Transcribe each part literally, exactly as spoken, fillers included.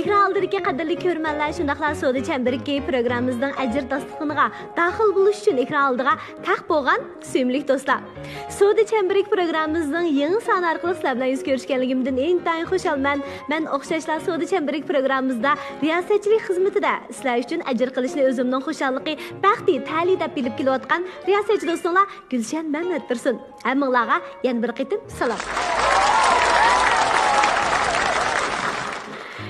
ئېكران ئالدىدىكى قەدىرلىك كۆرۈرمەنلەر، شۇنداقلا سودا چەمبىرىكى پروگراممىمىزنىڭ ئەجىر داستىخىنىغا داخىل بولۇش ئۈچۈن ئېكران ئالدىغا تەق بولغان سۆيۈملۈك دوستلار. سودا چەمبىرىكى پروگراممىمىزنىڭ يېڭى سانى ئارقىلىق سىلەر بىلەن يۈز كۆرۈشكەنلىكىمدىن ئىنتايىن خۇشالمەن. مەن ئوخشاشلا سودا چەمبىرىكى پروگراممىمىزدا رىياسەتچىلىك خىزمىتىدە ئىشلەش ئۈچۈن ئەجىر قىلىشنى ئۆزۈمنىڭ خۇشاللىقى، بەختى، تەلىيى دەپ بىلىپ كېلىۋاتقان رىياسەتچى دوستۇڭلار گۈلشەن مەمەتتۇرسۇن. ھەممىڭلارغا يەنە بىر قېتىم سالام.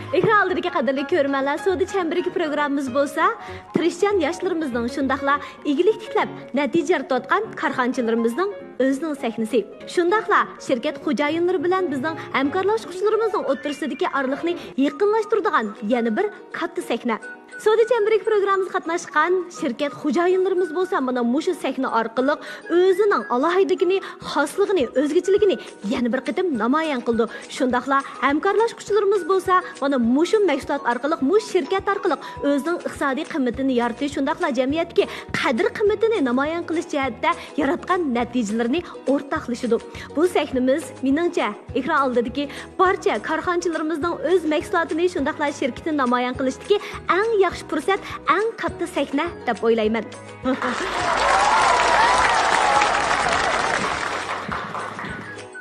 ئېكران ئالدىدىكى قەدىرلىك كۆرۈرمەنلەر، سودا چەمبىرىكى پروگراممىمىز بولسا تىرىشچان ياشلىرىمىزنىڭ، شۇنداقلا ئىگىلىك تىكلەپ نەتىجە يارىتىۋاتقان كارخانىچىلىرىمىزنىڭ ئۆزىنىڭ سەھنىسى. شۇنداقلا شىركەت خوجايىنلىرى بىلەن بىزنىڭ ھەمكارلاشقۇچىلىرىمىزنىڭ ئوتتۇرىسىدىكى ئارىلىقنى يېقىنلاشتۇرىدىغان يەنە بىر كاتتا سەھنە. سودا چەمبىرىكى پروگراممىمىزغا قاتناشقان شىركەت خوجايىنلىرىمىز بولسا مانا مۇشۇ سەھنە ئارقىلىق ئۆزىنىڭ ئالاھىدىلىكىنى، خاسلىقىنى، ئۆزگىچىلىكىنى يەنە بىر قېتىم نامايان قىلىدۇ. شۇنداقلا ھەمكارلاشقۇچىلىرىمىز بولسا مانا مۇشۇ مەھسۇلات ئارقىلىق، مۇشۇ شىركەت ئارقىلىق ئۆزىنىڭ ئىقتىسادىي قىممىتىنى يارىتىش، شۇنداقلا جەمئىيەتتىكى قەدىر-قىممىتىنى نامايان قىلىش جەھەتتە ياراتقان نەتىجىلىرىنى ئورتاقلىشىدۇ. بۇ سەھنىمىز، مېنىڭچە، ئېكران ئالدىدىكى بارچە كارخانىچىلىرىمىزنىڭ ئۆز مەھسۇلاتىنى، شۇنداقلا شىركىتىنى نامايان قىلىشتىكى ئەڭ ياخشى پۇرسەت، ئەڭ كاتتا سەھنە دەپ ئويلايمەن.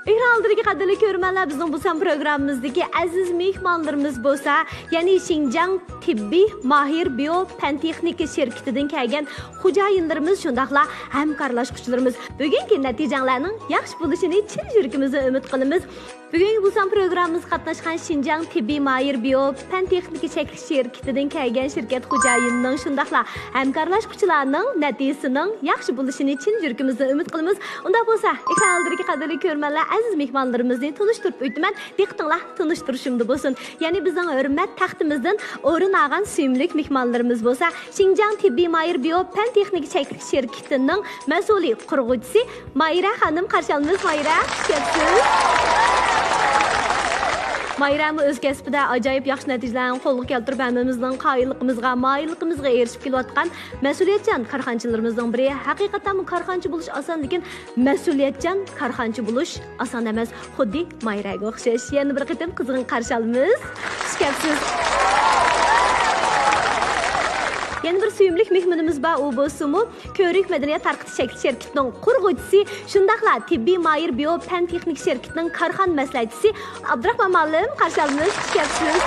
ئېكران ئالدىدىكى قەدىرلىك كۆرۈرمەنلەر، بىزنىڭ بۇ سان پروگراممىمىزدىكى ئەزىز مېھمانلىرىمىز بولسا، يەنى شىنجاڭ تېببىي ماھىر بىيو پەن تېخنىكا شىركىتىدىن كەلگەن خوجايىنلىرىمىز، شۇنداقلا ھەمكارلاشقۇچىلىرىمىز. بۈگۈنكى نەتىجەڭلارنىڭ ياخشى بولۇشىنى چىن يۈرىكىمىزدىن ئۈمىد قىلىمىز. بۈگۈنكى بۇ سان پروگراممىمىزغا قاتناشقان شىنجاڭ تېببىي ماھىر بىيو پەن تېخنىكا چەكلىك شىركىتىدىن كەلگەن شىركەت خوجايىنىنىڭ، شۇنداقلا ھەمكارلاشقۇچىلارنىڭ نەتىجىسىنىڭ ياخشى بولۇشىنى چىن يۈرىكىمىزدىن ئۈمىد قىلىمىز. ئۇنداق بولسا، ئېكران ئالدىدىكى قەدىرلىك كۆرۈرمەنلەر، ئەزىز مېھمانلىرىمىزنى تونۇشتۇرۇپ ئۆتىمەن. دىققىتىڭلار تونۇشتۇرۇشۇمدا بولسۇن. يەنى بىزنىڭ ھۆرمەت تەختىمىزدىن ئورۇن ئالغان سۆيۈملۈك مېھمانلىرىمىز بولسا، شىنجاڭ تېببىي ماھىر بىيو پەن تېخنىكا چەكلىك شىركىتىنىڭ مەسئۇلى قۇرغۇچىسى ماھىرە خانىم، قارشى ئالىمىز. ماھىرە، خۇش كەپسىز. ماھىرەمۇ ئۆز كەسپىدە ئاجايىپ ياخشى نەتىجىلەرنى قولغا كەلتۈرۈپ، ھەممىمىزنىڭ قايىللىقىمىزغا، مايىللىقىمىزغا ئېرىشىپ كېلىۋاتقان مەسئۇلىيەتچان كارخانىچىلىرىمىزنىڭ بىرى. ھەقىقەتەنمۇ كارخانىچى بولۇش ئاسان، لېكىن مەسئۇلىيەتچان كارخانىچى بولۇش ئاسان ئەمەس. خۇددى ماھىرەگە ئوخشاش. يەنە بىر قېتىم قىزغىن قارشى ئالىمىز. خۇش كەپسىز. يەنە بىر سۆيۈملۈك مېھمىنىمىز بار، ئۇ بولسىمۇ كۆۋرۈك مەدەنىيەت تارقىتىش چەكلىك شىركىتىنىڭ قۇرغۇچىسى، شۇنداقلا تېببىي ماھىر بىيو پەن تېخنىكا شىركىتىنىڭ كارخانا مەسلىھەتچىسى ئابدۇراخمان مۇئەللىم، قارشى ئالىمىز، خۇش كەپسىز.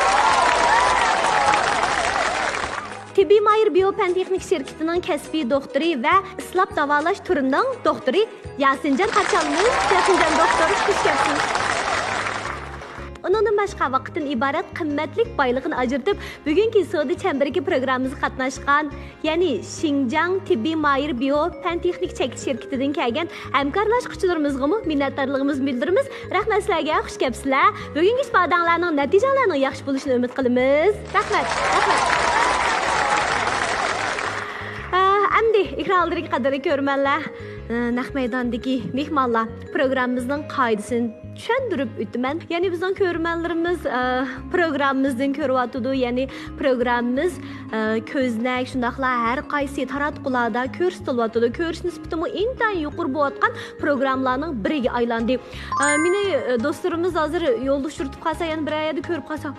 تېببىي ماھىر بىيو پەن تېخنىكا شىركىتىنىڭ كەسپىي دوختۇرى ۋە ئىسلاپ داۋالاش تۈرىنىڭ دوختۇرى ياسىنجان، قارشى ئالىمىز، ياسىنجان دوختۇر، خۇش كەپسىز. ئۇنىڭدىن باشقا، ۋاقىتتىن ئىبارەت قىممەتلىك بايلىقىنى ئاجرىتىپ، بۈگۈنكى سودا چەمبىرىكى پروگراممىمىزغا قاتناشقان، يەنى شىنجاڭ تېببىي ماھىر بىيو پەن تېخنىك چەكلىك شىركىتىدىن كەلگەن ھەمكارلاشقۇچىلىرىمىزغىمۇ مىننەتدارلىقىمىزنى بىلدۈرىمىز. رەھمەت سىلەرگە، خۇش كەپسىلەر. بۈگۈنكى ئىپادەڭلارنىڭ، نەتىجەڭلارنىڭ ياخشى بولۇشىنى ئۈمىد قىلىمىز. رەھمەت، رەھمەت. ئە، ئەمدى ئېكران ئالدىدىكى قەدىرلىك كۆرۈرمەنلەر، ئە، نەق مەيداندىكى مېھمانلار، پروگراممىمىزنىڭ قائىدىسىنى چۈشەندۈرۈپ ئۆتىمەن. يەنى بىزنىڭ كۆرۈرمەنلىرىمىز، ئە، پروگراممىمىزدىن كۆرۈۋاتىدۇ، يەنى پروگراممىمىز، ئە، كۆزنەك، شۇنداقلا ھەر قايسى تاراتقۇلاردا كۆرسىتىلىۋاتىدۇ. كۆرۈش نىسبىتىمۇ ئىنتايىن يۇقىرى بولۇۋاتقان پروگراممىلارنىڭ بىرىگە ئايلاندى. ئە، مېنى، ئە، دوستلىرىمىز ھازىر يولدا ئۇچرىتىپ قالسا، يەنە بىرەر يەردە كۆرۈپ قالسا،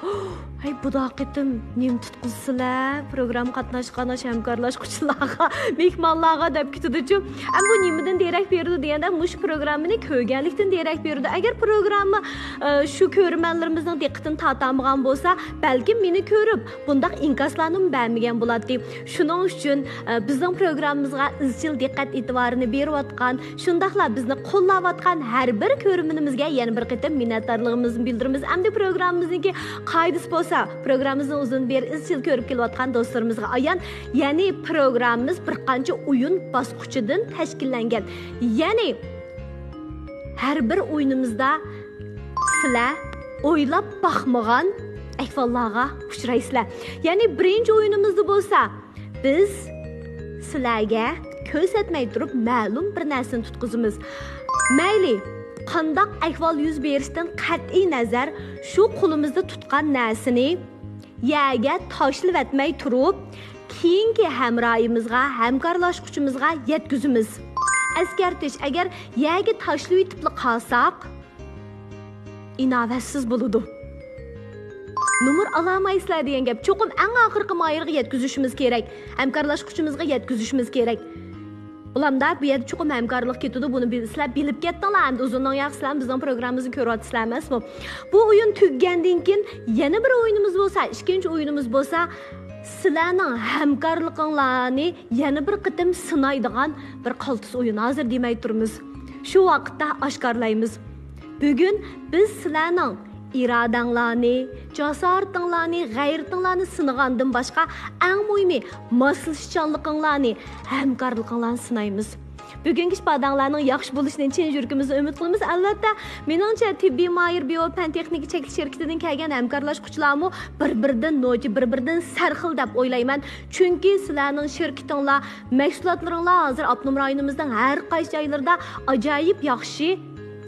ھەي، بۇ قېتىم نېمە تۇتقۇزىسىلەر؟ پروگرامما قاتناشقان ئاشۇ ھەمكارلاشقۇچىلارغا، مېھمانلارغا دەپ كېتىدۇچۇ. ئەمما بۇ نېمىدىن دېرەك بېرىدۇ دېگەندە، مۇشۇ پروگراممىنى كۆرگەنلىكتىن دېرەك بېرىدۇ. ئەگەر پروگرامما، ئە، شۇ كۆرۈرمەنلىرىمىزنىڭ دىققىتىنى تارتالمىغان بولسا، بەلكىم مېنى كۆرۈپ، بۇنداق ئىنكاسلارنىمۇ بەرمىگەن بولاتتى. شۇنىڭ ئۈچۈن، ئە، بىزنىڭ پروگراممىمىزغا ئىزچىل دىققەت ئېتىبارىنى بېرىۋاتقان، شۇنداقلا بىزنى قوللاۋاتقان ھەر بىر كۆرۈرمىنىمىزگە يەنە بىر قېتىم مىننەتدارلىقىمىزنى بىلدۈرىمىز. ئەمدى پروگراممىمىزنىڭكى قائىدىسى بولسا، پروگراممىمىزنى ئۇزۇندىن بېرى ئىزچىل كۆرۈپ كېلىۋاتقان دوستلىرىمىزغا ئايان. يەنى پروگراممىمىز بىر قانچە ئويۇن باسقۇچىدىن تەشكىللەنگەن. يەنى ھەر بىر ئويۇنىمىزدا سىلەر ئويلاپ باقمىغان ئەھۋاللارغا ئۇچرايسىلەر. يەنى بىرىنچى ئويۇنىمىزدا بولسا، بىز سىلەرگە كۆرسەتمەي تۇرۇپ مەلۇم بىر نەرسىنى تۇتقۇزىمىز. مەيلى، قانداق ئەھۋال يۈز بېرىشتىن قەتئىي نەزەر، شۇ قولىمىزدا تۇتقان نەرسىنى يەرگە تاشلىۋەتمەي تۇرۇپ، كېيىنكى ھەمراھىمىزغا، ھەمكارلاشقۇچىمىزغا يەتكۈزىمىز. ئەسكەرتىش، ئەگەر يەرگە تاشلىۋېتىپلا قالساق، ئىناۋەتسىز بولىدۇ. نومۇر ئالالمايسىلەر دېگەن گەپ. چوقۇم ئەڭ ئاخىرقى مايىرغا يەتكۈزۈشىمىز كېرەك. ھەمكارلاشقۇچىمىزغا يەتكۈزۈشىمىز كېرەك. بولامدا، بۇ يەردە چوقۇم ھەمكارلىق كېتىدۇ، بۇنى بىل-، سىلەر بىلىپ كەتتىڭلار، ئەمدى ئۇزۇننىڭ ياقى سىلەر بىزنىڭ پروگراممىمىزنى كۆرۈۋاتىسىلەر ئەمەسمۇ؟ بۇ ئويۇن تۈگىگەندىن كېيىن يەنە بىر ئويۇنىمىز بولسا، ئىككىنچى ئويۇنىمىز بولسا، سىلەرنىڭ ھەمكارلىقىڭلارنى يەنە بىر قېتىم سىنايدىغان بىر قالتىس ئويۇن. ھازىر دېمەي تۇرىمىز. شۇ ۋاقىتتا ئاشكارىلايمىز. بۈگۈن بىز سىلەرنىڭ ئىرادەڭلارنى، جاسارىتىڭلارنى، غەيرىتىڭلارنى سىنىغاندىن باشقا، ئەڭ مۇھىمى، ماسلىشىشچانلىقىڭلارنى، ھەمكارلىقىڭلارنى سىنايمىز. بۈگۈنكى ئىپادەڭلارنىڭ ياخشى بولۇشىنى چىن يۈرىكىمىزدىن ئۈمىد قىلىمىز. ئەلۋەتتە، مېنىڭچە، تېببىي ماھىر بىيو پەن تېخنىكا چەكلىك شىركىتىدىن كەلگەن ھەمكارلاشقۇچىلارمۇ بىر-بىرىدىن نوچى، بىر-بىرىدىن سەرخىل دەپ ئويلايمەن. چۈنكى سىلەرنىڭ شىركىتىڭلار، مەھسۇلاتلىرىڭلار ھازىر ئاپتونوم رايونىمىزنىڭ ھەر قايسى جايلىرىدا ئاجايىپ ياخشى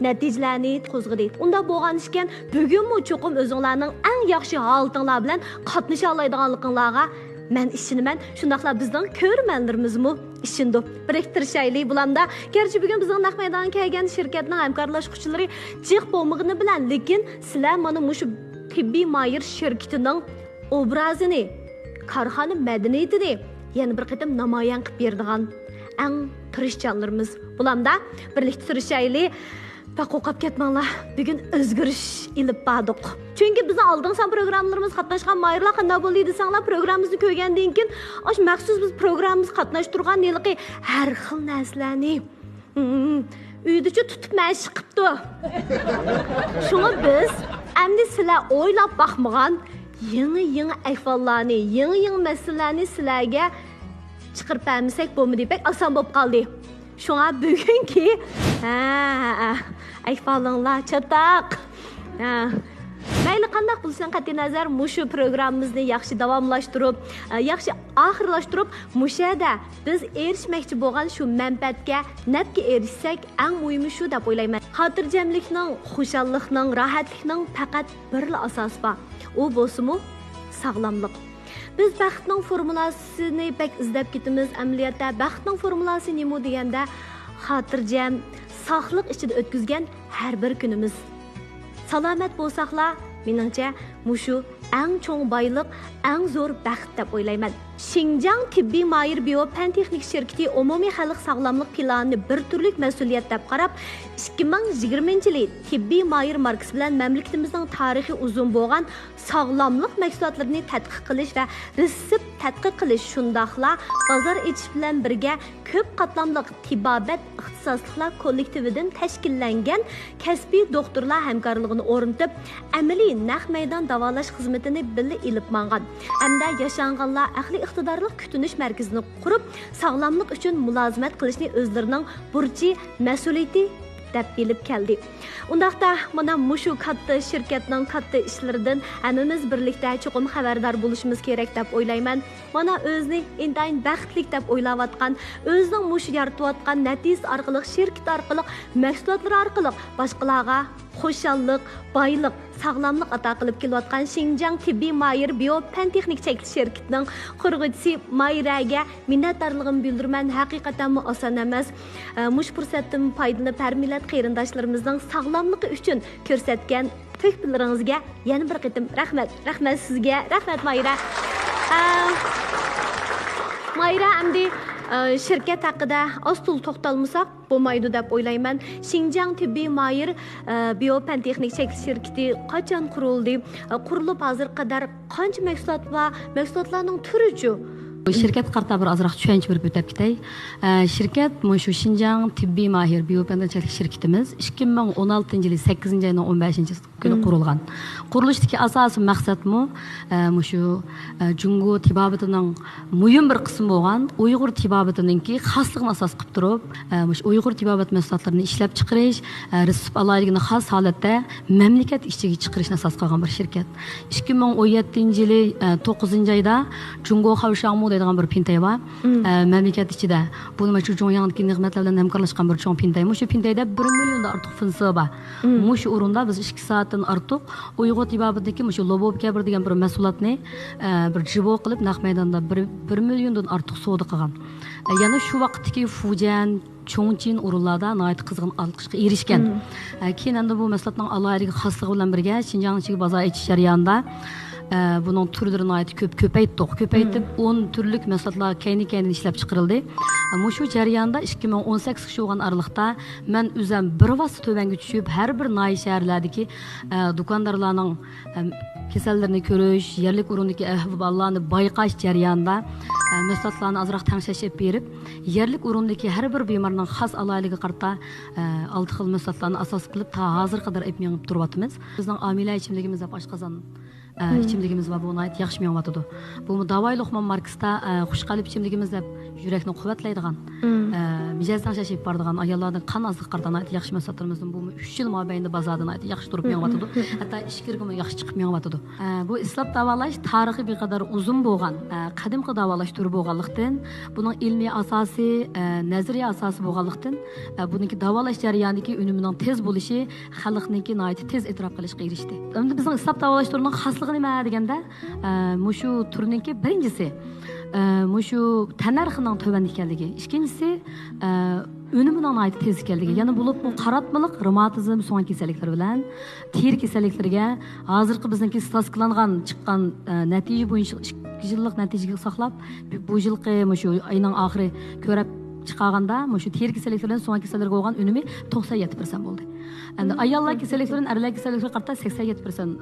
نەتىجىلەرنى قوزغىدى. ئۇنداق بولغان ئىكەن، بۈگۈنمۇ چوقۇم ئۆزۈڭلارنىڭ ئەڭ ياخشى ھالىتىڭلار بىلەن قاتنىشالايدىغانلىقىڭلارغا مەن ئىشىنىمەن. شۇنداقلا بىزنىڭ كۆرۈرمەنلىرىمىزمۇ ئىشىنىدۇ. بىرلىكتە تىرىشايلى، بولامدا. گەرچە بۈگۈن بىزنىڭ نەق مەيدانغا كەلگەن شىركەتنىڭ ھەمكارلاشقۇچىلىرى جىق بولمىغىنى بىلەن، لېكىن سىلەر مانا مۇشۇ تېببىي ماھىر شىركىتىنىڭ ئوبرازىنى، كارخانا مەدەنىيىتىنى يەنە بىر قېتىم نامايان قىلىپ بېرىدىغان ئەڭ تىرىشچانلىرىمىز. بولامدا، بىرلىكتە تىرىشايلى. بەك قورقۇپ كەتمەڭلار. بۈگۈن ئۆزگىرىش ئېلىپ باردۇق. چۈنكى بىزنىڭ ئالدىنقى سان پروگراممىلىرىمىز قاتناشقان ماھىرلار قانداق بولدى دېسەڭلار، پروگراممىمىزنى كۆرگەندىن كېيىن، ئاشۇ مەخسۇس بىز پروگراممىمىزغا قاتناشتۇرغان ھېلىقى ھەر خىل نەرسىلەرنى، ھىم، ئۆيدىچۇ تۇتۇپ مەشىق قىپتۇ. شۇڭا بىز ئەمدى سىلەر ئويلاپ باقمىغان يېڭى-يېڭى ئەھۋاللارنى، يېڭى-يېڭى مەسىلىلەرنى سىلەرگە چىقىرىپ بەرمىسەك بولمىدى. بەك ئاسان بولۇپ قالدى. شۇڭا بۈگۈنكى، ھە، ھە، ھە، ئەھۋالىڭلار چاتاق. ھە. مەيلى قانداق بولسۇن، قەتئىينەزەر، مۇشۇ پروگراممىمىزنى ياخشى داۋاملاشتۇرۇپ، ئە، ياخشى ئاخىرلاشتۇرۇپ، مۇشۇ يەردە بىز ئېرىشمەكچى بولغان شۇ مەنپەئەتكە، نەپكە ئېرىشسەك، ئەڭ مۇھىمى شۇ دەپ ئويلايمەن. خاتىرجەملىكنىڭ، خۇشاللىقنىڭ، راھەتلىكنىڭ پەقەت بىرلا ئاساسى بار. ئۇ بولسىمۇ ساغلاملىق. بىز بەختنىڭ فورمۇلاسىنى بەك ئىزدەپ كېتىمىز. ئەمەلىيەتتە بەختنىڭ فورمۇلاسى نېمە دېگەندە، خاتىرجەم، ساقلىق ئىچىدە ئۆتكۈزگەن ھەر بىر كۈنىمىز. سالامەت بولساقلا، مېنىڭچە، مۇشۇ ئەڭ چوڭ بايلىق، ئەڭ زور بەخت دەپ ئويلايمەن. شىنجاڭ تېببىي ماھىر بىيو پەن تېخنىك شىركىتى ئومۇمىي خەلق ساغلاملىق پىلانىنى بىر تۈرلۈك مەسئۇلىيەت دەپ قاراپ، ئىككى مىڭ يىگىرمىنچى يىلى تېببىي ماھىر ماركىسى بىلەن مەملىكىتىمىزنىڭ تارىخى ئۇزۇن بولغان ساغلاملىق مەھسۇلاتلىرىنى تەتقىق قىلىش ۋە رېتسېپت تەتقىق قىلىش، شۇنداقلا بازار ئېچىش بىلەن بىرگە كۆپ قاتلاملىق تېبابەت ئىختىساسلىقلار كوللېكتىۋىدىن تەشكىللەنگەن كەسپىي دوختۇرلار ھەمكارلىقىنى ئورنىتىپ، ئەمەلىي نەق مەيدان داۋالاش خىزمىتىنى بىللە ئېلىپ ماڭغان ھەمدە ياشانغانلار ئەقلىي ئىقتىدارلىق كۈتۈنۈش مەركىزىنى قۇرۇپ، ساغلاملىق ئۈچۈن مۇلازىمەت قىلىشنى ئۆزلىرىنىڭ بۇرچى، مەسئۇلىيىتى دەپ بىلىپ كەلدى. ئۇنداقتا، مانا مۇشۇ كاتتا شىركەتنىڭ كاتتا ئىشلىرىدىن ھەممىمىز بىرلىكتە چوقۇم خەۋەردار بولۇشىمىز كېرەك دەپ ئويلايمەن. مانا ئۆزىنى ئىنتايىن بەختلىك دەپ ئويلاۋاتقان، ئۆزىنىڭ مۇشۇ يارىتىۋاتقان نەتىجىسى ئارقىلىق، شىركىتى ئارقىلىق، مەھسۇلاتلىرى ئارقىلىق باشقىلارغا خۇشاللىق، بايلىق، ساغلاملىق ئاتا قىلىپ كېلىۋاتقان شىنجاڭ تېببىي ماھىر بىيو پەن تېخنىك چەكلىك شىركىتىنىڭ قۇرغۇچىسى ماھىرەگە مىننەتدارلىقىمنى بىلدۈرىمەن. ھەقىقەتەنمۇ ئاسان ئەمەس. ئە، مۇشۇ پۇرسەتتىن پايدىلىنىپ، ھەر مىللەت قېرىنداشلىرىمىزنىڭ ساغلاملىقى ئۈچۈن كۆرسەتكەن تۆھپىلىرىڭىزگە يەنە بىر قېتىم رەھمەت. رەھمەت سىزگە، رەھمەت ماھىرە. ئە، ماھىرە، ئەمدى، ئە، شىركەت ھەققىدە ئاز تولا توختالمىساق بولمايدۇ دەپ ئويلايمەن. شىنجاڭ تېببىي ماھىر، ئە، بىيو پەن تېخنىك چەكلىك شىركىتى قاچان قۇرۇلدى؟ ئە، قۇرۇلۇپ ھازىرغا قەدەر قانچە مەھسۇلات بار؟ مەھسۇلاتلارنىڭ تۈرىچۇ؟ بۇ شىركەتكە قارىتا بىر ئازراق چۈشەنچە بېرىپ ئۆتۈپ كېتەي. ئە، شىركەت مۇشۇ شىنجاڭ تېببىي ماھىر بىيو پەن چەكلىك شىركىتىمىز ئىككى مىڭ ئون ئالتىنچى يىلى سەككىزىنچى ئاينىڭ ئون بەشىنچىسى كۈنى قۇرۇلغان. قۇرۇلۇشتىكى ئاساسىي مەقسەتمۇ، ئە، مۇشۇ، ئە، جۇڭگو تېبابىتىنىڭ مۇھىم بىر قىسمى بولغان ئۇيغۇر تېبابىتىنىڭكى خاسلىقىنى ئاساس قىلىپ تۇرۇپ، ئە، مۇشۇ ئۇيغۇر تېبابەت مەھسۇلاتلىرىنى ئىشلەپچىقىرىش، ئە، رېتسېپت ئالاھىدىلىكىنى خاس ھالەتتە مەملىكەت ئىچىگە چىقىرىشنى ئاساس قىلغان بىر شىركەت. ئىككى مىڭ ئون يەتتىنچى يىلى، ئە، توققۇزىنچى ئايدا جۇڭگو خاۋشاڭمۇ دەيدىغان بىر پىنتەي بار. ئە، مەملىكەت ئىچىدە. بۇ نېمە شۇ جۇڭياڭدىكى نېمەتلەر بىلەن ھەمكارلاشقان بىر چوڭ پىنتەي. مۇشۇ پىنتەيدە بىر مىليوندىن ئارتۇق فىنسى بار. مۇشۇ ئورۇندا بىز ئىككى سائەتتىن ئارتۇق ئۇيغۇر تېبابىتىدىكى مۇشۇ لوبوبكەبىر دېگەن بىر مەھسۇلاتنى، ئە، بىر جىبو قىلىپ، نەق مەيداندا بىر، بىر مىليوندىن ئارتۇق سودا قىلغان. ئە، يەنە شۇ ۋاقىتتىكى فۇجيەن، چۇڭچىن ئورۇنلاردا ناھايىتى قىزغىن ئالقىشقا ئېرىشكەن. ئە، كېيىن ئەمدى بۇ مەھسۇلاتنىڭ ئالاھىدىلىكى، خاسلىقى بىلەن بىرگە شىنجاڭ ئىچىگە بازار ئېچىش جەريانىدا، ئە، بۇنىڭ تۈرلىرىنى ناھايىتى كۆپ كۆپەيتتۇق. كۆپەيتىپ، مم. ئون تۈرلۈك مەھسۇلاتلار كەينى-كەينىدىن ئىشلەپ چىقىرىلدى. ئە، مۇشۇ جەرياندا ئىككى مىڭ ئون سەككىزگە شۇ بولغان ئارىلىقتا مەن ئۆزۈم بىر ۋاسىتە تۆۋەنگە چۈشۈپ، ھەر بىر ناھىيە شەھەرلەردىكى، ئە، دۇكاندارلارنىڭ، ئە، كېسەللىرىنى كۆرۈش، يەرلىك ئورۇندىكى ئەھۋاللارنى بايقاش جەريانىدا، ئە، مەھسۇلاتلارنى ئازراق تەڭشەش ئېلىپ بېرىپ، يەرلىك ئورۇندىكى ھەر بىر بىمارنىڭ خاس ئالاھىدىلىكىگە قارىتا، ئە، ئالتە خىل مەھسۇلاتلارنى ئاساس قىلىپ، تا ھازىرغا قەدەر ئېلىپ مېڭىپ تۇرۇۋاتىمىز. بىزنىڭ ئامىلە ئىچىملىكىمىز دەپ ئاشقازان ئە، مم. ئىچىملىكىمىز بار، بۇ ناھايىتى ياخشى مېڭىۋاتىدۇ. بۇمۇ داۋاي لوقمان ماركىسىدا، ئە، خۇش قەلب ئىچىملىكىمىز دەپ يۈرەكنى قۇۋۋەتلەيدىغان، مم. ئە، مىجەز تەڭشەش ئېلىپ بارىدىغان، ئاياللارنىڭ قان ئازلىقى قارىتا ناھايىتى ياخشى مەھسۇلاتلىرىمىزدىن، بۇمۇ ئۈچ يىل مابەينىدە بازاردا ناھايىتى ياخشى تۇرۇپ مم، مېڭىۋاتىدۇ. مم، مم. ھەتتا ئىچكىرىگىمۇ ياخشى چىقىپ مېڭىۋاتىدۇ. ئە، بۇ ئىسلاپ داۋالاش تارىخى بىر قەدەر ئۇزۇن بولغان، ئە، قەدىمكى داۋالاش تۈرى بولغانلىقتىن، بۇنىڭ ئىلمىي ئاساسى، ئە، نەزەرىيە ئاساسى بولغانلىقتىن، ئە، بۇنىڭكى داۋالاش جەريانىدىكى ئۈنۈمىنىڭ تېز بولۇشى خەلقنىڭكى ناھايىتى تېز ئېتىراپ قىلىشقا ئېرىشتى. ئەمدى بىزنىڭ ئىسلاپ داۋالاش تۈرىنىڭ خاسلىقى نېمە دېگەندە، ئە، مۇشۇ تۈرنىڭكى بىرىنچىسى، ئە، مۇشۇ تەننەرخىنىڭ تۆۋەن ئىكەنلىكى، ئىككىنچىسى، ئە، ئۈنۈمىنىڭ ناھايىتى تېز ئىكەنلىكى، يەنە بولۇپمۇ قاراتمىلىق، رېماتىزم، سۆڭەك كېسەللىكلىرى بىلەن تېرە كېسەللىكلىرىگە ھازىرقى بىزنىڭكى ستاتىستىكىلانغان چىققان، ئە، نەتىجە بويىچە ئىككى يىللىق نەتىجىگە ساقلاپ، بۇ يىلقى مۇشۇ ئاينىڭ ئاخىرى كۆرۈپ چىقارغاندا، مۇشۇ تېرە كېسەللىكلىرىدىن سۆڭەك كېسەللىرىگە بولغان ئۈنۈمى توقسان يەتتە پىرسەنت بولدى. ئەمدى مم. ئاياللار كېسەللىكلىرىدىن ئەرلەر كېسەللىكلىرىگە قارىتا سەكسەن يەتتە پىرسەنت